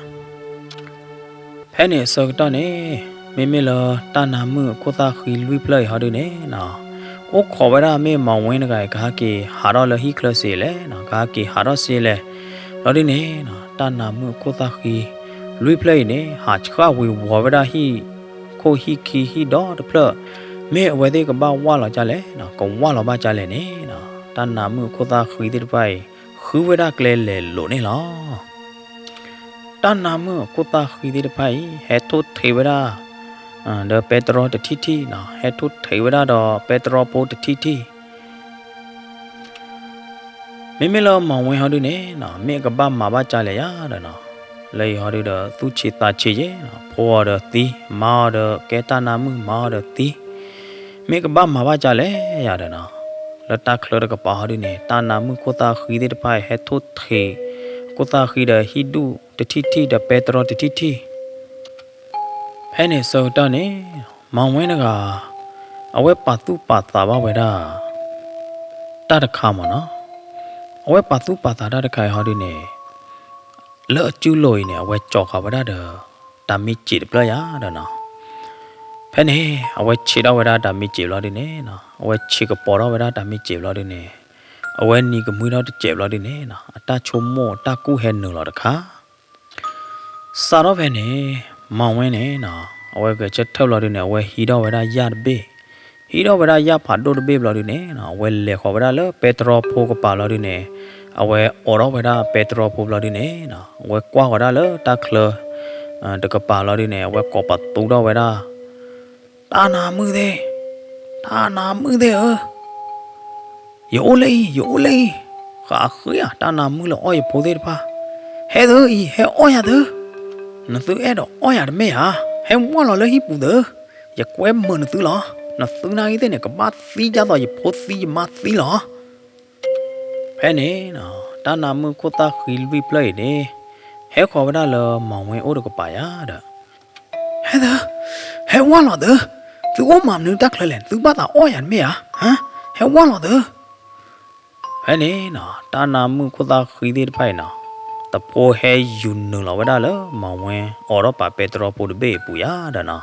ဖဲန့ၣ်အဆၢကတီၢ်န့ၣ် မ့မ့ၢ်လၢတၢ်နါမုၣ်အခိၣ်သၣ်ဃံလွံၢ်ဖျၢၣ်အံၤဟီဒုန့ၣ်နီၤ, အိၣ်ခိးဝဲဒၣ်မ့ၢ်မၤဝဲတဂၤအံၤ ကဟဲက့ၤဟးထီၣ်လၢဟံၣ်ချၢစ့လဲၣ်နီၤ, ကဟဲက့ၤဟးထီၣ်စ့လဲၣ်, ဘျီဒုန့ၣ်နီၤ တၢ်နါမုၣ်အခိၣ်သၣ်ဃံလွံၢ်ဖျၢၣ်အံၤန့ၣ် ဟးဆှၣ်ဝံၤဝီၤဝဲဒၣ်ဟံၣ်ခိၣ်ဟံၣ်ခံဟံၣ်ဒီတဖျၢၣ်, မ့ၢ်အဝဲသ့ၣ်ကဘၣ်ဝၢ်လီၤဒ်လဲၣ်နီၤ, ကဝၢ်လီၤဘၣ်ဒ်လဲၣ်န့ၣ်နီၤ တၢ်နါမုၣ်အခိၣ်သၣ်ဃံသ့ၣ်တဖၣ်အံၤ ဃုဝဲဒၣ်ကျဲလဲၤလိာ်န့ၣ်လီၤ. တၢ်နါမုၣ်အခိၣ်သၣ်ဃံသ့ၣ်တဖၣ်အံၤ ဟဲထိၣ်ထံးဝဲဒၣ် ဒီးပဲတြီတထံၣ်ထံၣ်နီၤ, ဟဲထိၣ်ထံးဝဲဒၣ်ဒီးပဲတြီဖိတထံၣ်ထံၣ် မ့မ့ၢ်လၢမၤဝဲဟီဒုန့ၣ်နီၤ မ့ၢ်ကဘၣ်မၤဘၣ်ဒ်လဲၣ်ယါဒီးနီၤ, လၢအံၤဟီဒုဒီးသူၣ်ဆံးသးဆံးယဲနီၤ, ဖိအီၤဒီးသံ, မါအီၤဒီးကဲတၢ်နါမုၣ်, မါအီၤဒီးသံ, မ့ၢ်ကဘၣ်မၤဘၣ်ဒ်လဲၣ်ယါဒီးနီၤ, လၢတၢ်ချၢတကပၤဟီဒုန့ၣ် တၢ်နါမုၣ်ခိၣ်သၣ်ဃံသ့ၣ်တဖၣ်အံၤ ဟဲထိၣ်ထံးခိၣ်သၣ်ဃံဒီးဟံၣ်ဒူၣ်တထံၣ်ထံၣ်ဒီးပဲတြီတထံၣ်ထံၣ် ဖဲန့ၣ်အဆၢကတီၢ်န့ၣ် မၤဝဲတဂၤ အဝဲပာ်သူၣ်ပာ်သးဘၣ်ဝဲဒၣ် တၢ်တခါမ့ၢ်နီၤ, အဝဲပာ်သူၣ်ပာ်သးတၢ်တခါအံၤဟီဒုန့ၣ် လၢအစုလိၤအံၤန့ၣ် အဝဲကၠီၤဃာ်ဝဲဒၣ်ဒီး တၢ်မ့ၢ်စ့းတဖျၢၣ်ယါဒီးနီၤ, ဖဲန့ၣ် အဝဲဆံးထီၣ်ဝဲဒၣ်တၢ်မ့ၢ်စ့းဘျီဒုန့ၣ်နီၤ, အဝဲဆံးကပီၤထီၣ်ဝဲဒၣ်တၢ်မ့ၢ်စ့းဘျီဒုန့ၣ် အဝဲနံၤကမှံထီၣ်တစဲးဘျီဒုန့ၣ်နီၤ, အတၢ်ဆိကမိၣ်တၢ်ကူၣ်ဟဲနုာ်လီၤတခါ စးထီၣ်ဖဲန့ၣ် မၤဝဲန့ၣ်နီၤ အဝဲဂဲၤဆၢထၢၣ်ဘျီဒုန့ၣ် အဝဲဟံးထီၣ်ဝဲဒၣ်ယၣ်တဘ့ၣ်, ဟံးထီၣ်ဝဲဒၣ်ယၣ်ဖးဒိၣ်တဘ့ၣ်ဘျီဒုန့ၣ်နီၤ အဝဲလဲၤဃီၤဝဲဒၣ်လၢပဲတြီဖိကပၤဘျီဒုန့ၣ် အဝဲအိးထီၣ်ဝဲဒၣ်ပဲတြီဖိဘျီဒုန့ၣ်နီၤ အဝဲကွၢ်ဃီၤဒၣ်လၢတၢ်ချၢ တကပၤဘျီဒုန့ၣ် အဝဲကိးပသူထီၣ်ဝဲဒၣ် တၢ်နါမုၣ်သ့ၣ်, တၢ်နါမုၣ်သ့ၣ်ဧၢ, ယအိၣ်လၢအံၤ, ယအိၣ်လၢအံၤ, ဃးဃ့ဧါ တၢ်နါမုၣ်လၢအီၣ်ယဖိသ့ၣ်တဖၣ်, ဟဲသုအံၤ ဟဲအီၣ်ယၤသု, နသုအဲၣ်ဒိးအီၣ်ယၤတမ့ၢ်ဧါ, ဟဲဝၢ်လီၤလၢဟံၣ်ပူၤသု, ယကွဲမုာ်နသုလီၤ, နသုနာ်ဂ့ၤသ့ၣ်န့ၣ် ကဘၣ်သံဒ်သိးယဖိသံယမါသံလီၤ. ဖဲန့ၣ်နီၤ တၢ်နါမုၣ်ခိၣ်သၣ်ဃံလွံၢ်ဖျၢၣ်အံၤန့ၣ် ဟဲဃီၤဝဲဒၣ်လၢမၤဝဲအိၣ်တကပၤယါဒီး ဟဲသု, ဟဲဝၢ်လီၤသု, သုအိၣ်မၤမနုၤတၢ်ချၢလဲၣ်, သုဘၣ်သးအီၣ်ယၤတမ့ၢ်ဧါ, ဟဲဝၢ်လီၤသု. ဖဲန့ၣ်နီၤ တၢ်နါမုၣ်ခိၣ်သၣ်ဃံသ့ၣ်တဖၣ်အံၤနီၤ တဖိဟဲယူၤနုာ်လီၤဝဲဒၣ်လၢမၤဝဲအိးထီၣ်ပာ်ပဲတြီဖိတဘ့ၣ်အပူၤယါဒီးနီၤ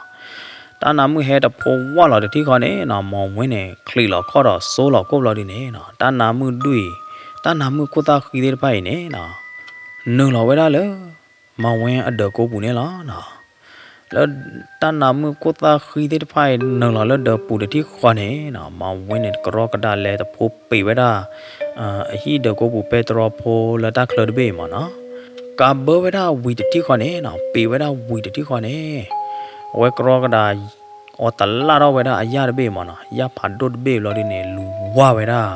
တၢ်နါမုၣ်ဟဲတဖိဝၢ်လီၤတထံၣ်ဃီန့ၣ်နီၤ မၤဝဲန့ၣ် ချံးလီၤခီၣ်ဒီးစိလီၤခိၣ်ဘျီဒုန့ၣ်နီၤ တၢ်နါမုၣ်ဒုၣ်အံၤ တၢ်နါမုၣ်ခိၣ်သၣ်ဃံသ့ၣ်တဖၣ်အံၤန့ၣ်နီၤ နုာ်လီၤဝဲဒၣ်လၢ မၤဝဲအဒၢးကိးပူၤန့ၣ်လီၤနီၤ. လၢတၢ်နါမုၣ်ခိၣ်သၣ်ဃံသ့ၣ်တဖၣ်အံၤ နုာ်လီၤလၢဒၢးပူၤတထံၣ်ဃီန့ၣ်နီၤ မၤဝဲန့ၣ် ကရီကဒါလဲတဖိပ့ၤဝဲဒၣ် အဟံၣ်ဒၢးကိးပူၤပဲတြီဖိလၢတၢ်ချၢတဘ့ၣ်မ့ၢ်နီၤ ကးဘၢဝဲဒၣ်ဝံၤတထံၣ်ဃီန့ၣ်နီၤ ပ့ၤဝဲဒၣ်ဝံၤတထံၣ်ဃီန့ၣ် အဝဲကရီကဒါ အီၤတလၣ်ထီၣ်ဝဲဒၣ်အယၣ်တဘ့ၣ်မ့ၢ်နီၤ ယၣ်ဖးဒိၣ်တဘ့ၣ်ဘျီဒုန့ၣ် လူၤဝၢ်ဝဲဒၣ်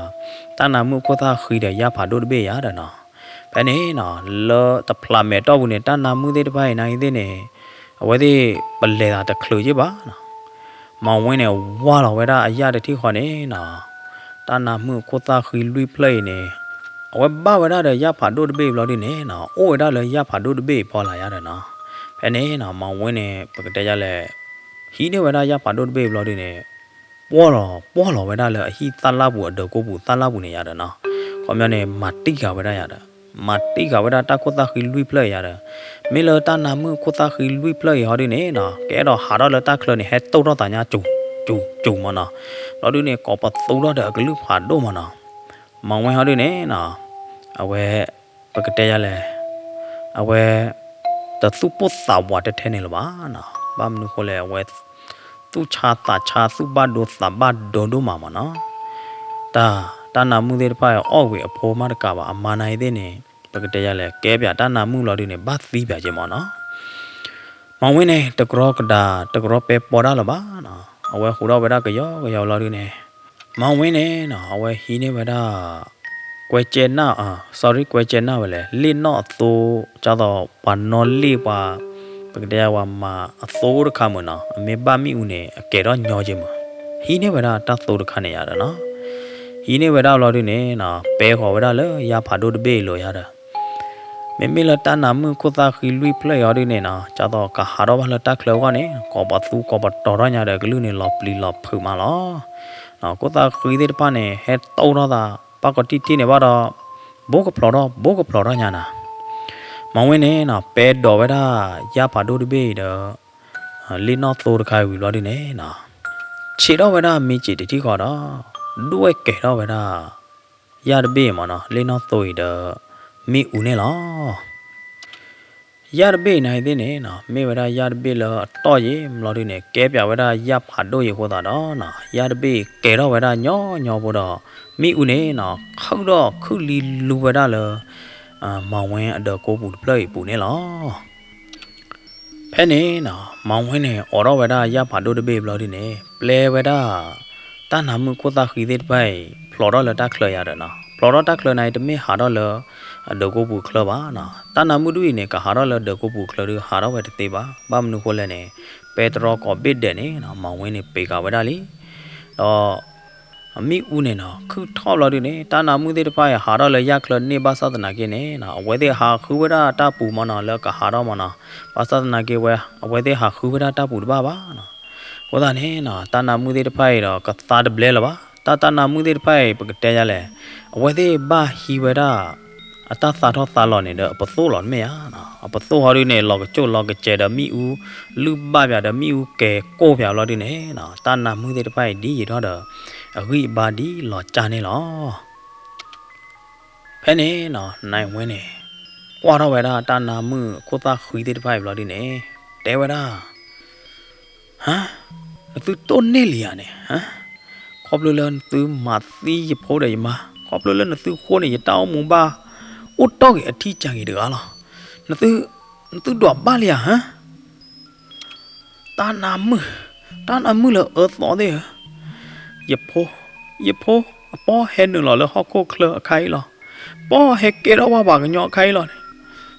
တၢ်နါမုၣ်ခိၣ်သၣ်ဃံဒီးယၣ်ဖးဒိၣ်တဘ့ၣ်ယါဒီးနီၤ ဖဲန့ၣ်နီၤ လၢတဖျးမဲာ်တီၢ်ပူၤန့ၣ် တၢ်နါမုၣ်သ့ၣ်တဖၣ်အံၤနာ်ဂ့ၤသ့ၣ်န့ၣ် အဝဲသ့ၣ်ပလဲၤသးတချုးက့ဘၣ်နီၤ မၤဝဲန့ၣ် ဝၢ်လီၤဝဲဒၣ်အယၣ်တထံၣ်ဃီန့ၣ်နီၤ တၢ်နါမုၣ်ခိၣ်သၣ်ဃံလွံၢ်ဖျၢၣ်အံၤန့ၣ် အဝဲဘၣ်ဝဲဒၣ်ဒီးယၣ်ဖးဒိၣ်တဘ့ၣ်ဘျီဒုန့ၣ်နီၤ အိၣ်ဝဲဒၣ်လၢယၣ်ဖးဒိၣ်တဘ့ၣ်အဖီလာ်ယါဒီးနီၤ ဖဲန့ၣ်နီၤ မၤဝဲန့ၣ် ပကတဲယါလဲၣ် ဟံးန့ၢ်ဝဲဒၣ်ယၣ်ဖးဒိၣ်တဘ့ၣ်ဘျီဒုန့ၣ် ပှီၢ်လီၤ ပှီၢ်လီၤဝဲဒၣ်လၢအဟံၣ်သၣ်လၣ်ပူၤအဒၢးကိးပူၤသၣ်လၣ်ပူၤန့ၣ်ယါဒီးနီၤ ခီပညီန့ၣ် မၤတံၢ်ဃာ်ဝဲဒၣ်ယါဒီး မၤတံၢ်ဃာ်ဝဲဒၣ်တၢ်ခိၣ်သၣ်ဃံလွံၢ်ဖျၢၣ်အံၤယါဒီး မ့ၢ်လၢတၢ်နါမုၣ်ခိၣ်သၣ်ဃံလွံၢ်ဖျၢၣ်အံၤဟီဒုန့ၣ်နီၤ ကအဲၣ်ဒိးဟးထီၣ်လၢတၢ်ချၢန့ၣ် ဟဲတိၢ်ထီၣ်သးညါ စူၤ စူၤ စူၤမ့ၢ်နီၤ ဘျီဒုန့ၣ် ကိးပသူထီၣ်ဒီးအကလုၢ်ဖးဒိၣ်မ့ၢ်နီၤ မၤဝဲဟီဒုန့ၣ်နီၤ အဝဲ ပကတဲယါလဲၣ် အဝဲ တသူၣ်ပိၢ်သးဝးထဲထဲန့ၣ်လၢၤဘၣ်နီၤ ဘၣ်မနုၤဃိလဲၣ် အဝဲ သူၣ်ဆါသးဆါ သူၣ်ဘၣ်ဒိသးဘၣ်ဒိဒိၣ်မးမ့ၢ်နီၤ တၢ် တၢ်နါမုၣ်သ့ၣ်တဖၣ်အံၤ အီၣ်ဝံၤအဖိမးတကးဘၣ် အမါနာ်ဂ့ၤသ့ၣ်န့ၣ် ပကတဲယါလဲၣ် ကဲပၠးတၢ်နါမုၣ်ဘျီဒုန့ၣ် ဘၣ်သံပၠးက့မ့ၢ်နီၤ မီဝ့န့ၣ် တကရီကဒး တကရီပဲပီဒၣ်လၢၤဘၣ်နီၤ, အဝဲဟူးထီၣ်ဝဲဒၣ်ကယီကယီလီၤဒုန့ၣ်, မီဝ့န့ၣ်နီၤ အဝဲဟံးန့ၢ်ဝဲဒၣ် ကွဲကဲနၢ်, sorry ကွဲကဲနၢ်ဝဲလဲၣ်, လ့ၣ်နီၣ်အသိ, ကၢ်သိးပှၤနီၣ်လ့ၣ်ပှၤ, ပကတဲပှၤမၤအသိတခါမုၢ်နီၤ, အမ့ၢ်ဘၣ်မ့ၣ်အူန့ၣ် အကဲထီၣ်ညီက့မုၢ်, ဟံးန့ၢ်ဝဲဒၣ်တၢ်သိတခါန့ၣ်ယါဒီးနီၤ, ဟံးန့ၢ်ဝဲဒၣ်လီၤဒုန့ၣ်နီၤ ပဲဃီၤဝဲဒၣ်လၢယၢ်ဖးဒိၣ်တဘ့ၣ်အံၤလိၤယါဒီး မ့မ့ၢ်လၢတၢ်နါမုၣ်ခိၣ်သၣ်ဃံလွံၢ်ဖျၢၣ်အံၤအီၤဒုန့ၣ်နီၤ ကၢ်သိးကဟးထီၣ်ဘၣ်လၢတၢ်ချၢအဂီၢ်န့ၣ် ကိးပသူကိးပတီၤထီၣ်ညါဒီးကလုၢ်န့ၣ်လီၤပျံၤလီၤဖုးမးလီၤ. ခိၣ်သၣ်ဃံသ့ၣ်တဖၣ်န့ၣ် ဟဲတိၢ်ထီၣ်သး ဘၣ်ကီးတံၢ်တံၢ်န့ၣ်ဘၣ်ဒီး ဘိကဖျိးထီၣ် ဘိကဖျိးထီၣ်ညါနၤ, မီဝ့န့ၣ်နီၤ ပဲဒိးဝဲဒၣ်ယၢ်ဖးဒိၣ်တဘ့ၣ်အံၤဒီး လ့ၣ်နီၣ်သိတခါဝံၤဘျီဒုန့ၣ်နီၤ ဆံးထီၣ်ဝဲဒၣ်မ့ၢ်စ့ၤတထံၣ်ဃီဒီး ဒွဲၣ်ကဲၤထီၣ်ဝဲဒၣ် ယၢ်တဘ့ၣ်မ့ၢ်နီၤ လ့ၣ်နီၣ်သိအံၤဒီး မ့ၣ်အူန့ၣ်လီၤ. ယၢ်တဘ့ၣ်အံၤန့ၣ်သ့ၣ်န့ၣ်နီၤ မ့ၢ်ဝဲဒၣ်ယၢ်တဘ့ၣ်လၢအတီၢ်ယံၤဘျီဒုန့ၣ် ကဲပၠးဝဲဒၣ်ယၢ်ဖးဒိၣ်ယံၤအဃိသတးဒီးနီၤ ယၢ်တဘ့ၣ်အံၤကဲၤထီၣ်ဝဲဒၣ်ညီညီဖိဒီး မ့ၣ်အူန့ၣ်နီၤ ခုၣ်ထီၣ်ခုၣ်လံလူဝဲဒၣ်လၢ မီဝ့အဒၢးကိးပူၤတဖျၢၣ်အံၤအပူၤန့ၣ်လီၤ. ဖဲန့ၣ်နီၤ မီဝ့န့ၣ် အိးထီၣ်ဝဲဒၣ်ယၢ်ဖးဒိၣ်တဘ့ၣ်ဘျီဒုန့ၣ် ပျဲဝဲဒၣ် တၢ်နါမုၣ်ခိၣ်သၣ်ဃံသ့ၣ်တဖၣ်အံၤ ဖျိးထီၣ်လၢတၢ်ချၢယါဒီးနီၤ ဖျိးထီၣ်တၢ်ချၢန့ၣ် တမ့ၢ်ဟးထီၣ်လၢ အဒၢးကိးပူၤချၢဘၣ်နီၤ တၢ်နါမုၣ်ဒုအံၤန့ၣ် ကဟးထီၣ်လၢဒၢးကိးပူၤချၢဒု ဟးထီၣ်ဝဲတသ့ဘၣ် ဘၣ်မနုၤဃိလဲၣ်န့ၣ် ပဲတြီကိးဘ့ၣ်ဒဲးန့ၣ်နီၤ မီဝ့န့ၣ် ပ့ၤဃာ်ဝဲဒၣ်လံ ဒီး မ့ၣ်အူန့ၣ်နီၤ ခုၣ်ထီၣ်ဘျီဒုန့ၣ် တၢ်နါမုၣ်သ့ၣ်တဖၣ်အံၤ ဟးထီၣ်လၢယၢ်ချၢန့ၢ်ဘၣ်ဆၣ်သနာ်က့န့ၣ်နီၤ အဝဲသ့ၣ်ဟးဃုဝဲဒၣ်တၢ်ပူၤမ့ၢ်နီၤ လၢကဟးထီၣ်မ့ၢ်နီၤ ဘၣ်ဆၣ်သနာ်က့ဝဲ အဝဲသ့ၣ်ဟးဃုဝဲဒၣ်တၢ်ပူၤတဘၣ်ဘၣ်နီၤ အဃိသတးန့ၣ်နီၤ တၢ်နါမုၣ်သ့ၣ်တဖၣ်အံၤဒီး ကသါတဘျဲလၢၤဘၣ် တၢ်တၢ်နါမုၣ်သ့ၣ်တဖၣ်အံၤ ပကတဲယါလဲၣ် အဝဲသ့ၣ်ဘၣ်ဟံးဝဲဒၣ် အတၢ်သးထီၣ်သးလီၤန့ၣ်ဒီး အပသိၣ်လီၤတမ့ၢ်ဧါနီၤ အပသိၣ်ဟီဒုန့ၣ် လီၤကကၠိၣ်လီၤကစဲးဒီးမ့ၣ်အူ လုၢ်ဘၣ်ပၠးဒီးမ့ၣ်အူကဲၤကိၢ်ပၠးဘျီဒုန့ၣ်နီၤ တၢ်နါမုၣ်သ့ၣ်တဖၣ်အံၤဒ်ယံာ်ထီၣ်ဒီး အဂံၢ်အဘါဒ်လီၤကၢ်န့ၣ်လီၤ. ဖဲန့ၣ်နီၤ နဝ့န့ၣ် ကွၢ်ထီၣ်ဝဲဒၣ်တၢ်နါမုၣ်ခိၣ်သၣ်ဃံသ့ၣ်တဖၣ်အံၤဘျီဒုန့ၣ် တဲဝဲဒၣ် ဟါ, နသုတိၢ်န့ၢ်လံဧါန့ၣ်, ဟါ, ခီဖျိလၢနသုမၤသံယဖိဒီးယမါ, ခီဖျိလၢနသုဃိန့ၣ် ယတၢ်အိၣ်မူဘၣ် အိၣ်တီၢ်က့ၤအထံၣ်ကၢ်က့ၤတဂၤလီၤ. နသု, နသုဒွးဘၣ်လံဧါ, ဟါ. တၢ်နါမုၣ်, တၢ်နါမုၣ်လၢအအၢသီသ့ၣ်ဧၢ, ယဖိ, ယဖိ, အပီၢ်ဟဲနုာ်လီၤလၢဟီၣ်ခိၣ်ချၢအခါအံၤလီၤ. ပီၢ်ဟဲကဲထီၣ်ဝဲပှၤကညီအခါအံၤလီၤန့ၣ်,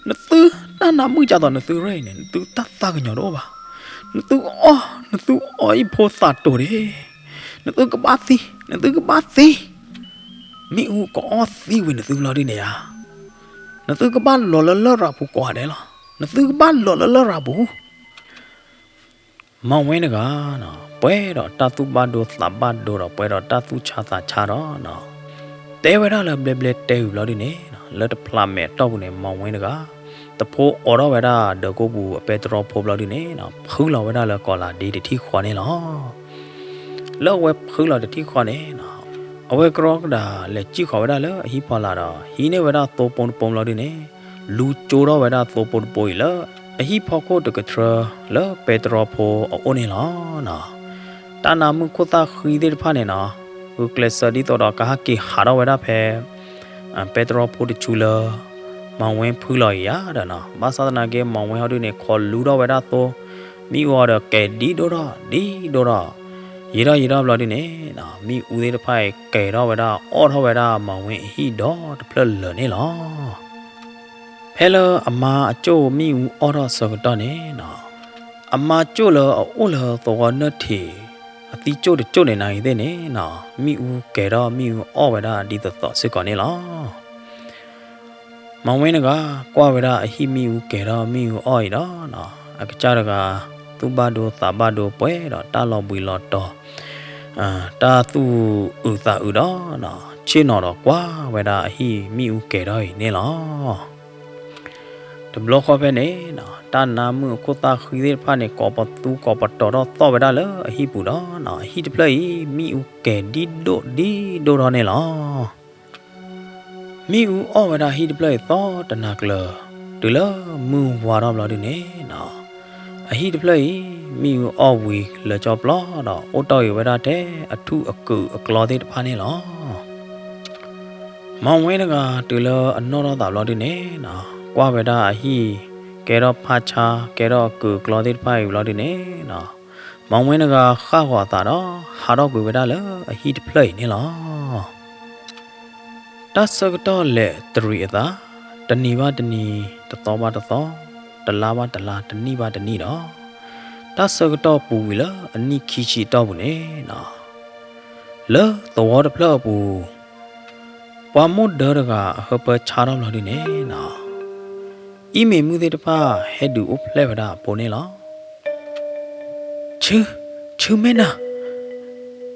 နသုတၢ်နါမုၣ်ကၢ်သိးနသုရဲၣ်အံၤန့ၣ် နသုတၢ်သးကညီၤတအိၣ်ဘၣ်. နသုအီၣ်, နသုအီၣ်ယဖိသးတိၤန့ၣ်, နသုကဘၣ်သံ, နသုကဘၣ်သံ. မ့ၣ်အူကအီၣ်သံဝံၤနသုဘျီဒုန့ၣ်ဧါ, နသုကဘၣ်လီၤလၢလရာ်ပူၤကိးဂၤဒဲးလီၤ. နသုကဘၣ်လီၤလၢလရာ်ပူၤ. မီၢ်ဝဲတဂၤနီၤ ပှဲၤဒီးတၢ်သူၣ်ဘၣ်ဒိသးဘၣ်ဒိဒီး ပှဲၤဒီးတၢ်သူၣ်ဆါသးဆါဒီးနီၤ, တဲဝဲဒၣ်လၢဘျဲဘျဲတဲဝံၤဘျီဒုန့ၣ်နီၤ လၢတဖျးမဲာ်အတီၢ်ပူၤန့ၣ် မီၢ်ဝဲတဂၤ တဖိအိးထီၣ်ဝဲဒၣ်ဒၢးကိးပူၤအပဲတြီဖိဘျီဒုန့ၣ်နီၤ ဖုလီၤဝဲဒၣ်လၢကီးလၤဒ့တထံၣ်ဃီန့ၣ်လီၤ. လၢအဝဲဖုလီၤတထံၣ်ဃီန့ၣ်နီၤ အဝဲကရီကဒးလဲၤစံၣ်ဃီၤဝဲဒၣ်လၢအဟံၣ်ဖီလာ်ဒီး ဟံးန့ၢ်ဝဲဒၣ်သိပိတပိဘျီဒုန့ၣ် လူကၠိထီၣ်ဝဲဒၣ်သိပိတပိအံၤလၢ အဟံၣ်ဖီခိၣ်တကထြၢလၢပဲတြီဖိအအိၣ်န့ၣ်လီၤနီၤ. တၢ်နါမုၣ်ခိၣ်သၣ်ဃံသ့ၣ်တဖၣ်န့ၣ်နီၤ ဂုာ်ကျဲးစၢးဒ်သိးဒီးကဟးက့ၤဟးထီၣ်ဝဲဒၣ်ဖဲ ပဲတြီဖိတဆူလၢ မီၢ်ဝဲဖုလီၤအံၤယါဒီးနီၤ ဘၣ်ဆၣ်သနာ်က့ မီၢ်ဝဲဟီဒုန့ၣ် ခိးလူထီၣ်ဝဲဒၣ်သိ မ့ၣ်အူအီၤဒီးကဲၤဒ်ဒိၣ်ထီၣ်ဒ်ဒိၣ်ထီၣ် ယံာ်ထီၣ်ယံာ်ထီၣ်ဘျီဒုန့ၣ်နီၤ မ့ၣ်အူသ့ၣ်တဖၣ်အံၤကဲၤထီၣ်ဝဲဒၣ်အီၣ်ထီၣ်ဝဲဒၣ်မီၢ်ဝဲအဟံၣ်ဒီတဖျၢၣ်လၢာ်န့ၣ်လီၤ. ဖဲလၢအမါအကၠိၣ်မ့ၣ်အူအီၣ်ထီၣ်အဆၢကတီၢ်န့ၣ်နီၤ အမါကၠိၣ်လၢအအိၣ်လၢသဝီနၢၢ်ထံး အသံကၠိၣ်တကၠိၣ်န့ၣ်နၤအံၤသ့ၣ်န့ၣ်နီၤ မ့ၣ်အူကဲၤထီၣ်မ့ၣ်အူအီၣ်ဝဲဒၣ်ဒ်သိးသိးစ့ၢ်ကီးန့ၣ်လီၤ. မီၢ်ဝဲတဂၤ ကွၢ်ဝဲဒၣ်အဟံၣ်မ့ၣ်အူကဲၤထီၣ်မ့ၣ်အူအီၣ်အံၤဒီးနီၤ အကစၢ်တဂၤ သူၣ်ဘၣ်ဒိသးဘၣ်ဒိပှဲၤဒီးတၢ်လီၤဘှံးလီၤတီၤ တၢ်သူၣ်အုးသးအုးဒီးနီၤ ဆ့ၣ်နီၤဒီးကွၢ်ဝဲဒၣ်အဟံၣ်မ့ၣ်အူကဲၤထီၣ်အံၤန့ၣ်လီၤ. တဘျီဃီဖဲန့ၣ်နီၤ တၢ်နါမုၣ်အခိၣ်သၣ်ဃံသ့ၣ်တဖၣ်န့ၣ် ကိးပသူကိးပတီၤထီၣ်သီၣ်ဝဲဒၣ်လၢအဟံၣ်ပူၤဒီးနီၤ အဟံၣ်တဖျၢၣ်အံၤ မ့ၣ်အူကဲၤဒ်ဒိၣ်ဒ်ဒိၣ်ထီၣ်န့ၣ်လီၤ. မ့ၣ်အူအီၣ်ဝဲဒၣ်ဟံၣ်တဖျၢၣ်အံၤသီတနၤကျၢၤ တုၤလၢမုၢ်ဝါထီၣ်ဘျီဒုန့ၣ်နီၤ အဟံၣ်တဖျၢၣ်အံၤ မ့ၣ်အူအီၣ်ဝံၤလၢာ်ကၠီပျီဒီး အိၣ်တီၢ်ဂ့ၤဝဲဒၣ်ထဲအထူၣ်အကုးအကျီသ့ၣ်တဖၣ်န့ၣ်လီၤ. မီၢ်ဝဲတဂၤတုၤလၢအနီၢ်ထီၣ်သးဘျီဒုန့ၣ်နီၤ ကွၢ်ဝဲဒၣ်အဟံၣ် ကဲထီၣ်ဖးဆါ ကဲထီၣ်အကုာ်အကျီသ့ၣ်တဖၣ်အံၤဘျီဒုန့ၣ်နီၤ, မီဝဲတဂၤဃၣ်ဂီၤအသးဒီး ဟးထီၣ်ကွံာ်ဝဲဒၣ်လၢအဟံၣ်တဖျၢၣ်အံၤန့ၣ်လီၤ. တၢ်ဆၢကတီၢ်လဲၤတရံးအသး, တနံၤဘၣ်တနံၤ, တသီဘၣ်တသီ, တလါဘၣ်တလါ, တနံၣ်ဘၣ်တနံၣ်ဒီး, တၢ်ဆၢကတီၢ်ပူၤကွံာ်လၢအနံၣ်ခံဆံအတီၢ်ပူၤန့ၣ်နီၤ, လၢသဝီတဖျၢၣ်အပူၤ ပှၤမိၢ်ဒၢတဂၤအဟၢဖၢဆါထီၣ်ဘျီဒုန့ၣ်နီၤ, အံၤမ့ၢ်မုၣ်သ့ၣ်တဖၣ်ဟဲဒုးအိၣ်ဖျဲၣ်ဝဲဒၣ်အဖိန့ၣ်လီၤ. ဆူ, ဆူမ့ၢ်နၤ,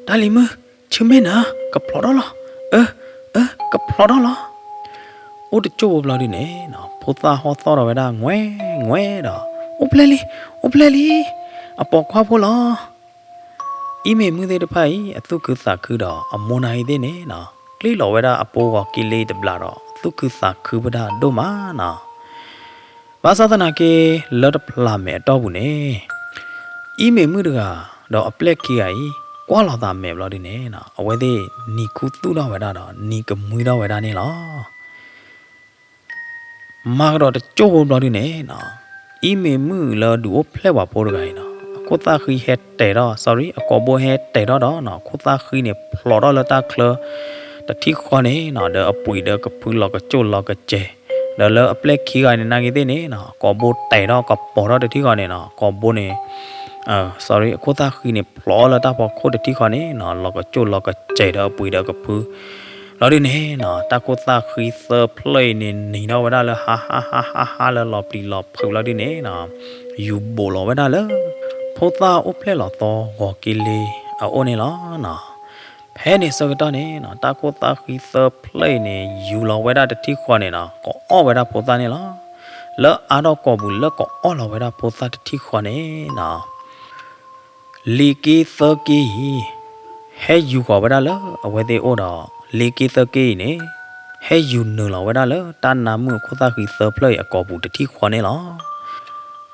တၢ်လံၤမုၣ်, ဆူမ့ၢ်နၤ, ကဖျိးထီၣ်လီၤ, အၢ, အၢ, ကဖျိးထီၣ်လီၤ. အိၣ်တကၠိၢ်ဖိဘျီဒုန့ၣ်နီၤ, ဖိသၣ်ဟီၣ်သီၣ်ထီၣ်ဝဲဒၣ် ငွဲၢ်ငွဲၢ်ဒီး, အိၣ်ဖျဲၣ်လံ, အိၣ်ဖျဲၣ်လံ, အပိာ်ခွါဖိလီၤ. အံၤမ့ၢ်မုၣ်သ့ၣ်တဖၣ်အံၤ အသူၣ်ခုသးခုဒီး အမိၢ်နၤအံၤသ့ၣ်န့ၣ်နီၤ, ကျ့ၣ်လီၤဝဲဒၣ်အပိာ်ဂီၤက့လ့တဘျီဒီး သူၣ်ခုသးခုဝဲဒၣ်ဒိၣ်မးနီၤ. ဘၣ်ဆၣ်သနာ်က့ လၢတဖျးမဲာ်အတီၢ်ပူၤန့ၣ် အံၤမ့ၢ်မုၣ်တဂၤ ဒီးအပျဲၢ်ခံဂၤအံၤ ကွၢ်လီၤသးမဲာ်ဘျီဒုန့ၣ်နီၤ, အဝဲသ့ၣ်နံၤခူသူၣ်ထီၣ်ဝဲဒၣ်ဒီး နံၤကမှံထီၣ်ဝဲဒၣ်န့ၣ်လီၤ. မၤကဒီးတကၠိၢ်ဖိဘျီဒုန့ၣ်နီၤ, အံၤမ့ၢ်မုၣ်လၢဒုးအိၣ်ဖျဲၣ်ပှၤဖိတဂၤအံၤနီၤ, အခိၣ်သၣ်ဃံဟဲတဲာ်ထီၣ် sorry အကိာ်ဘိဟဲတဲာ်ထီၣ်ဒီးနီၤ, အခိၣ်သၣ်ဃံန့ၣ် ဖျိးထီၣ်လၢတၢ်ချၢတထံၣ်ဃီန့ၣ်နီၤ, ဒီးအပှ့ၤဒီးကဖုလီၤကကၠိၢ်လီၤကစဲၤ, ဒီးလၢအပျဲၢ်ခံဂၤန့ၣ်နာ်က့သ့ၣ်န့ၣ်နီၤ, အကိာ်ဘိတဲာ်ထီၣ်ကပီၤထီၣ်တထံၣ်ဃီန့ၣ်နီၤ, အကိာ်ဘိန့ၣ် sorry အခိၣ်သၣ်ဃံန့ၣ် ဖျိးလၢတၢ်ဖီခိၣ်တထံၣ်ဃီန့ၣ်နီၤ, လီၤကကၠိၢ်လီၤကစဲၤဒီးအပှ့ၤဒီးကဖု လီၤဒုန့ၣ်နီၤ, တၢ်ခိၣ်သၣ်ဃံသၢဖျၢၣ်အံၤန့ၣ် နံၤထီၣ်ဝဲဒၣ်လၢဟါဟါဟါဟါဟါလၢလီၤပျံၤလီၤဖုးလီၤဒုန့ၣ်နီၤ, ယူၤဘိးလီၤဝဲဒၣ်လၢ ဖိသၣ်အိၣ်ဖျဲၣ်လီၤသီဂီၤက့လ့အအိၣ်န့ၣ်လီၤနီၤ. ဖဲန့ၣ်ဆၢကတီၢ်န့ၣ်နီၤ, တၢ်ခိၣ်သၣ်ဃံသၢဖျၢၣ်အံၤန့ၣ် ယူၤလီၤဝဲဒၣ်တထံၣ်ဃီန့ၣ်နီၤ, ကအီၣ်ဝဲဒၣ်ဖိသၣ်န့ၣ်လီၤ. လၢအါထီၣ်ကိာ်ပူၤလၢကအီၣ်လီၤဝဲဒၣ်ဖိသၣ်တထံၣ်ဃီန့ၣ်နီၤ လံာ်က့သၢက့အံၤ ဟဲယူၤဃီၤဝဲဒၣ်လၢအဝဲသ့ၣ်အိၣ်ဒီး လံာ်က့သၢက့အံၤန့ၣ် ဟဲယူၤနုာ်လီၤဝဲဒၣ်လၢတၢ်နါမုၣ်အခိၣ်သၣ်ဃံသၢဖျၢၣ်အံၤအကိာ်ပူၤတထံၣ်ဃီန့ၣ်လီၤ.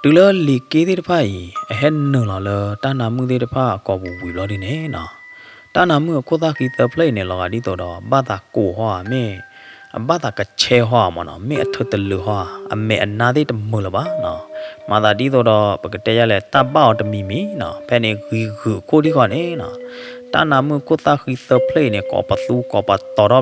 တုၤလၢလံာ်က့သ့ၣ်တဖၣ်အံၤ အဟဲနုာ်လီၤလၢတၢ်နါမုၣ်သ့ၣ်တဖၣ်အကိာ်ပူၤဝံၤဘျီဒုန့ၣ်နီၤ, တၢ်နါမုၣ်အခိၣ်သၣ်ဃံသၢဖျၢၣ်အံၤန့ၣ် လီၤဂာ်ဒ်သိးဒီး ဘၣ်သးကိၢ်ဟီဧါ မ့ၢ် အဘၣ်သးကဆဲဟီဧါမ့ၢ်နီၤ, မ့ၢ်အထၢတလၢာ်ဟီဧါ, အမဲာ်အနါသ့ၣ်တမုာ်လၢၤဘၣ်နီၤ, မၤသးဒ်သိးဒီး ပကတဲယလဲၣ် တၢ်ဘၣ်အီၤတမံၤမံၤနီၤ, ဖဲန့ၣ်ဂံၤဂုာ်အခိၣ်ထံၣ်ဃီန့ၣ်နီၤ, တၢ်နါမုၣ်အ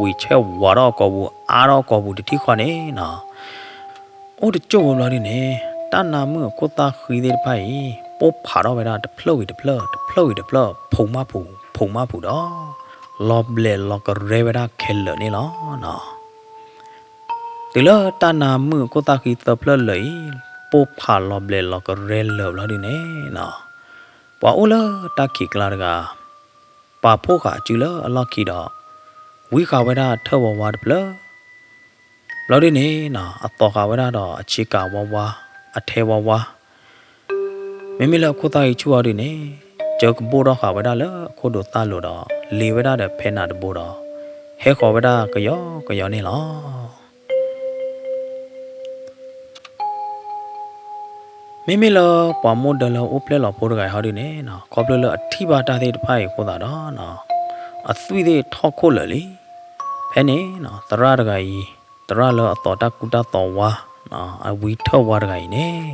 ခိၣ်သၣ်ဃံသၢဖျၢၣ်အံၤန့ၣ် ကိးပသူကိးပသီထီၣ်ဘျီဒုန့ၣ် ဆဲးဝံၤဆဲးဝးထီၣ်အကိာ်ပူၤ အါထီၣ်အကိာ်ပူၤတထံၣ်ဃီန့ၣ်နီၤ အိၣ်တကၠိၢ်ဖိဘျီဒုန့ၣ် တၢ်နါမုၣ်အခိၣ်သၣ်ဃံသ့ၣ်တဖၣ်အံၤ ပိၢ်ဖးထီၣ်ဝဲဒၣ်တဖျၢၣ်ဝံၤတဖျၢၣ် တဖျၢၣ်ဝံၤတဖျၢၣ် ဖုးမးဖုး ဖုးမးဖုးဒီး လီၤဘျဲးလီၤကရဲဝဲဒၣ်ခဲလၢာ်န့ၣ်လီၤနီၤ. တုၤလၢတၢ်နါမုၣ်အခိၣ်သၣ်ဃံသၢဖျၢၣ်လၢာ်အံၤ ပိၢ်ဖးလီၤဘျဲးလီၤကရဲလၢာ်ဘျီဒုန့ၣ်နီၤ, ပှၤအိၣ်လၢတၢ်ခံးကျါတဂၤ ပာ်ဖှိၣ်ဃာ်အစုလၢအလီၢ်ခံဒီး ဝံဃာ်ဝဲဒၣ်ထၢၣ်ဝါဝါတဖျၢၣ် ဘျီဒုန့ၣ်နီၤ အသီဃာ်ဝဲဒၣ်ဒီးအဆ့ကၤဝါဝါ အထဲဝါဝါ မ့မ့ၢ်လၢအခိၣ်သၣ်ဃံဆူၣ်အီၤဒုန့ၣ် ကၢကဘိၣ်ထီၣ်ဃာ်ဝဲဒၣ်လၢအခိၣ်ဒိးသၣ်လိၤဒီး လ့ၤဝဲဒၣ်ဒီးဖဲနးတဘိဒီး ဟဲဃီၤဝဲဒၣ်ကယီကယီန့ၣ်လီၤ. မ့မ့ၢ်လၢပှၤမိၢ်ဒၢလၢအိၣ်ဖျဲၣ်လီၤဖိတဂၤအံၤဟီဒုန့ၣ်နီၤ ခီဖျိလၢအထံၣ်ဘၣ်တၢ်သ့ၣ်တဖၣ်အံၤအဃိသတးဒီးနီၤ အသွံၣ်သ့ၣ်ထီၣ်ခိၣ်လၢာ်လံ. ဖဲန့ၣ်နီၤ သရၣ်တဂၤအံၤ သရၣ်လၢအသီတၢ်ကူတၢ်သိးဝါ အဝံထၢၣ်ဝါတဂၤအံၤန့ၣ်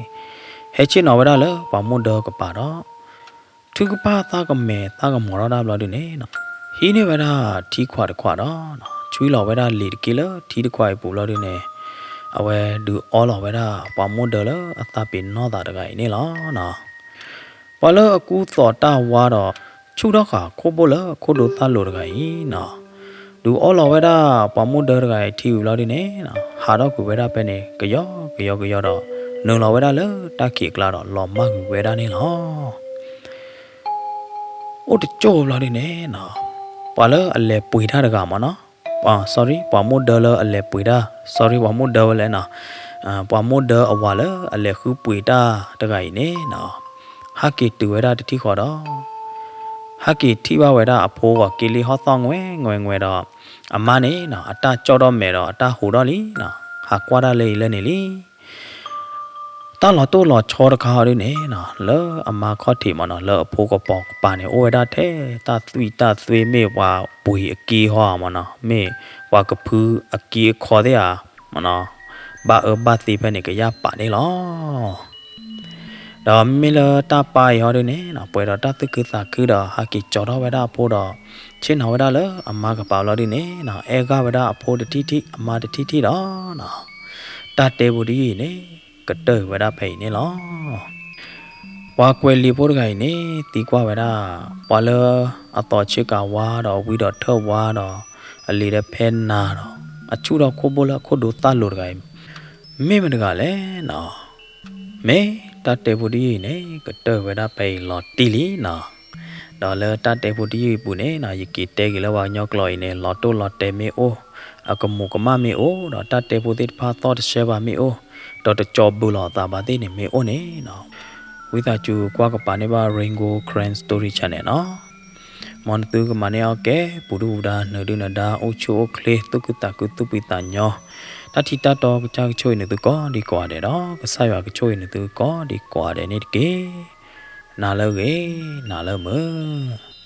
ဟဲဆ့ၣ်နီၤဝဲဒၣ်လၢပှၤမိၢ်ဒၢကပၤဒီး ထုကဖၣ်သၣ်ကမဲာ်သၣ်ကမီၤထီၣ်တၢ်ဘျီဒုန့ၣ်နီၤ ဟံးန့ၢ်ဝဲဒၣ်ထံခွးတခွးဒီး ဆွံလီၤဝဲဒၣ်လံာ်တက့ၢ်လၢထံတခွးအံၤပူၤဘျီဒုန့ၣ် အဝဲဒုးအီလီၤဝဲဒၣ်ပှၤမိၢ်ဒၢလၢအသးပ့ၤနီၣ်သးတဂၤအံၤန့ၣ်လီၤ. ပှၤလၢအကူသိးတၢ်ဝါဒီး ဆူၣ်ထီၣ်ဃာ်ခိၣ်ဘိၣ်လၢအခိၣ်ဒိသၣ်လိၤတဂၤအံၤနီၤ ဒုးအီလီၤဝဲဒၣ်ပှၤမိၢ်ဒၢတဂၤအံၤထံဝံၤဘျီဒုန့ၣ်နီၤ ဟးထီၣ်ကွံာ်ဝဲဒၣ်ဖဲန့ၣ် ကယီကယီကယီဒီး နုာ်လီၤဝဲဒၣ်လၢတၢ်ခံးအကျါဒီးလီၤမၢ်ကွံာ်ဝဲဒၣ်န့ၣ်လီၤ. အိၣ်တကၠိၢ်ဘျီဒုန့ၣ်နီၤ ပှၤလၢအလဲၤပှ့ၤတၢ်တဂၤမ့ၢ်နီၤ ပှၤ sorry ပှၤမိၢ်ဒၢလၢအလဲၤပှ့ၤတၢ် sorry ပှၤမိၢ်ဒၢဝဲလဲၣ်နီၤ ပှၤမိၢ်ဒၢအဝၤလၢအလဲၤဃုပှ့ၤတၢ်တဂၤအံၤန့ၣ်နီၤ ဟဲက့ၤတုၤဝဲဒၣ်တထံၣ်ဃီဒီး ဟဲက့ၤထံၣ်ဘၣ်ဝဲဒၣ်အဖိဂီၤက့လ့ဟီၣ်သီၣ်ငွဲငွဲငွဲဒီး အမါန့ၣ်နီၤ အတၢ်ကၠီၣ်ထီၣ်မဲာ်ဒီးအတၢ်ဟူးထီၣ်လံနီၤ ဟးကွၢ်တၢ်လၢအံၤလၢန့ၣ်လံ တၢ်လီၤတိၢ်လီၤဆီတခါဟီဒုန့ၣ်နီၤ လၢအမါခီၣ်ထံးမ့ၢ်နီၤ လၢအဖိကပီၤကပၤန့ၣ် အိၣ်ဝဲဒၣ်ထဲတၢ်သွံၣ်တၢ်သွ့ မ့ၢ်ပှၤပှ့ၤအက့ဟီဧါမ့ၢ်နီၤ မ့ၢ်ပှၤကဖုအက့အခီသ့ၣ်ဧါမ့ၢ်နီၤ ဘၣ်အၢဘၣ်သီဖဲန့ၣ်ကယၢ်ပာ်န့ၣ်လီၤ. ဒီးမ့မ့ၢ်လၢတၢ်ပၢ်အံၤဟီဒုန့ၣ်နီၤ ပှဲၤဒီးတၢ်သူၣ်ခုသးခုဒီး ဟးက့ၤကၠီထီၣ်ဝဲဒၣ်အဖိဒီး ဆ့ၣ်နီၤဝဲဒၣ်လၢအမါကပၤလီၤဒုန့ၣ်နီၤ အဲၣ်ဂၢ်ဝဲဒၣ်အဖိတထံၣ်ထံၣ် အမါတထံၣ်ထံၣ်ဒီးနီၤ တၢ်တဲဖိတယုၢ်အံၤန့ၣ် ကတၢၢ်ဝဲဒၣ်ဖဲအံၤန့ၣ်လီၤ. ပှၤကွဲးလံာ်ဖိတဂၤအံၤန့ၣ် သံကွၢ်ဝဲဒၣ် ပှၤလၢအသီဆ့ကၤဝါဒီး အဝံဒီးထၢၣ်ဝါဒီး အလံၤဒီးဖဲနၤဒီး အဆူၣ်ထီၣ်ခိၣ်ဘိလၢအခိၣ်ဒူသၣ်လိၤတဂၤအံၤ မ့ၢ်မတဂၤလဲၣ်နီၤ. မ့ၢ်တၢ်တဲဖိတယုၢ်အံၤန့ၣ် ကတၢၢ်ဝဲဒၣ်ဖဲအံၤလီၤတံၢ်လံနီၤ. ဒီးလၢတၢ်တဲဖိတယုၢ်အံၤအပူၤန့ၣ်နီၤ ယက့ၤတဲက့ၤလၢပှၤကညီကျိာ်အံၤန့ၣ် လီၤတိၢ်လီၤတဲာ်မ့ၢ်အိၣ်, အကမူးကမၣ်မ့ၢ်အိၣ်, ဒီးတၢ်တဲဖိသ့ၣ်တဖၣ်သီၣ်တဆှဲဘၣ်မ့ၢ်အိၣ်, ဒီးတကၠီၤဘုးလိာ်အသးဘၣ်သ့ၣ်န့ၣ်မ့ၢ်အိၣ်န့ၣ်နီၤ ဝံသးစူၤကွၢ်ကပၤန့ၢ်ဘၣ် Rain Gold Karen Story Channel နီၤ. မ်နသုကမၤန့ၢ်အီၣ်ကဲ ပူၤဒုၣ်ပူၤဒါ နၢၤဒုၣ်နၢၤဒါ အိၣ်ဆူၣ်အိၣ်ချ့ သူၣ်ခုသးခု သူၣ်ဖှံသးညီ, တၢ်ထံတၢ်တီကစၢ်ကဆိၣ်ဂ့ၤနသုကိးဒံကိးဂၤဒဲးဒီး ကစၢ်ယွၤကဆိၣ်ဂ့ၤနသုကိးဒံကိးဂၤဒဲးန့ၣ်တက့ၢ်. နၤလၢအဂ့ၤ, နၤလၢမုာ်.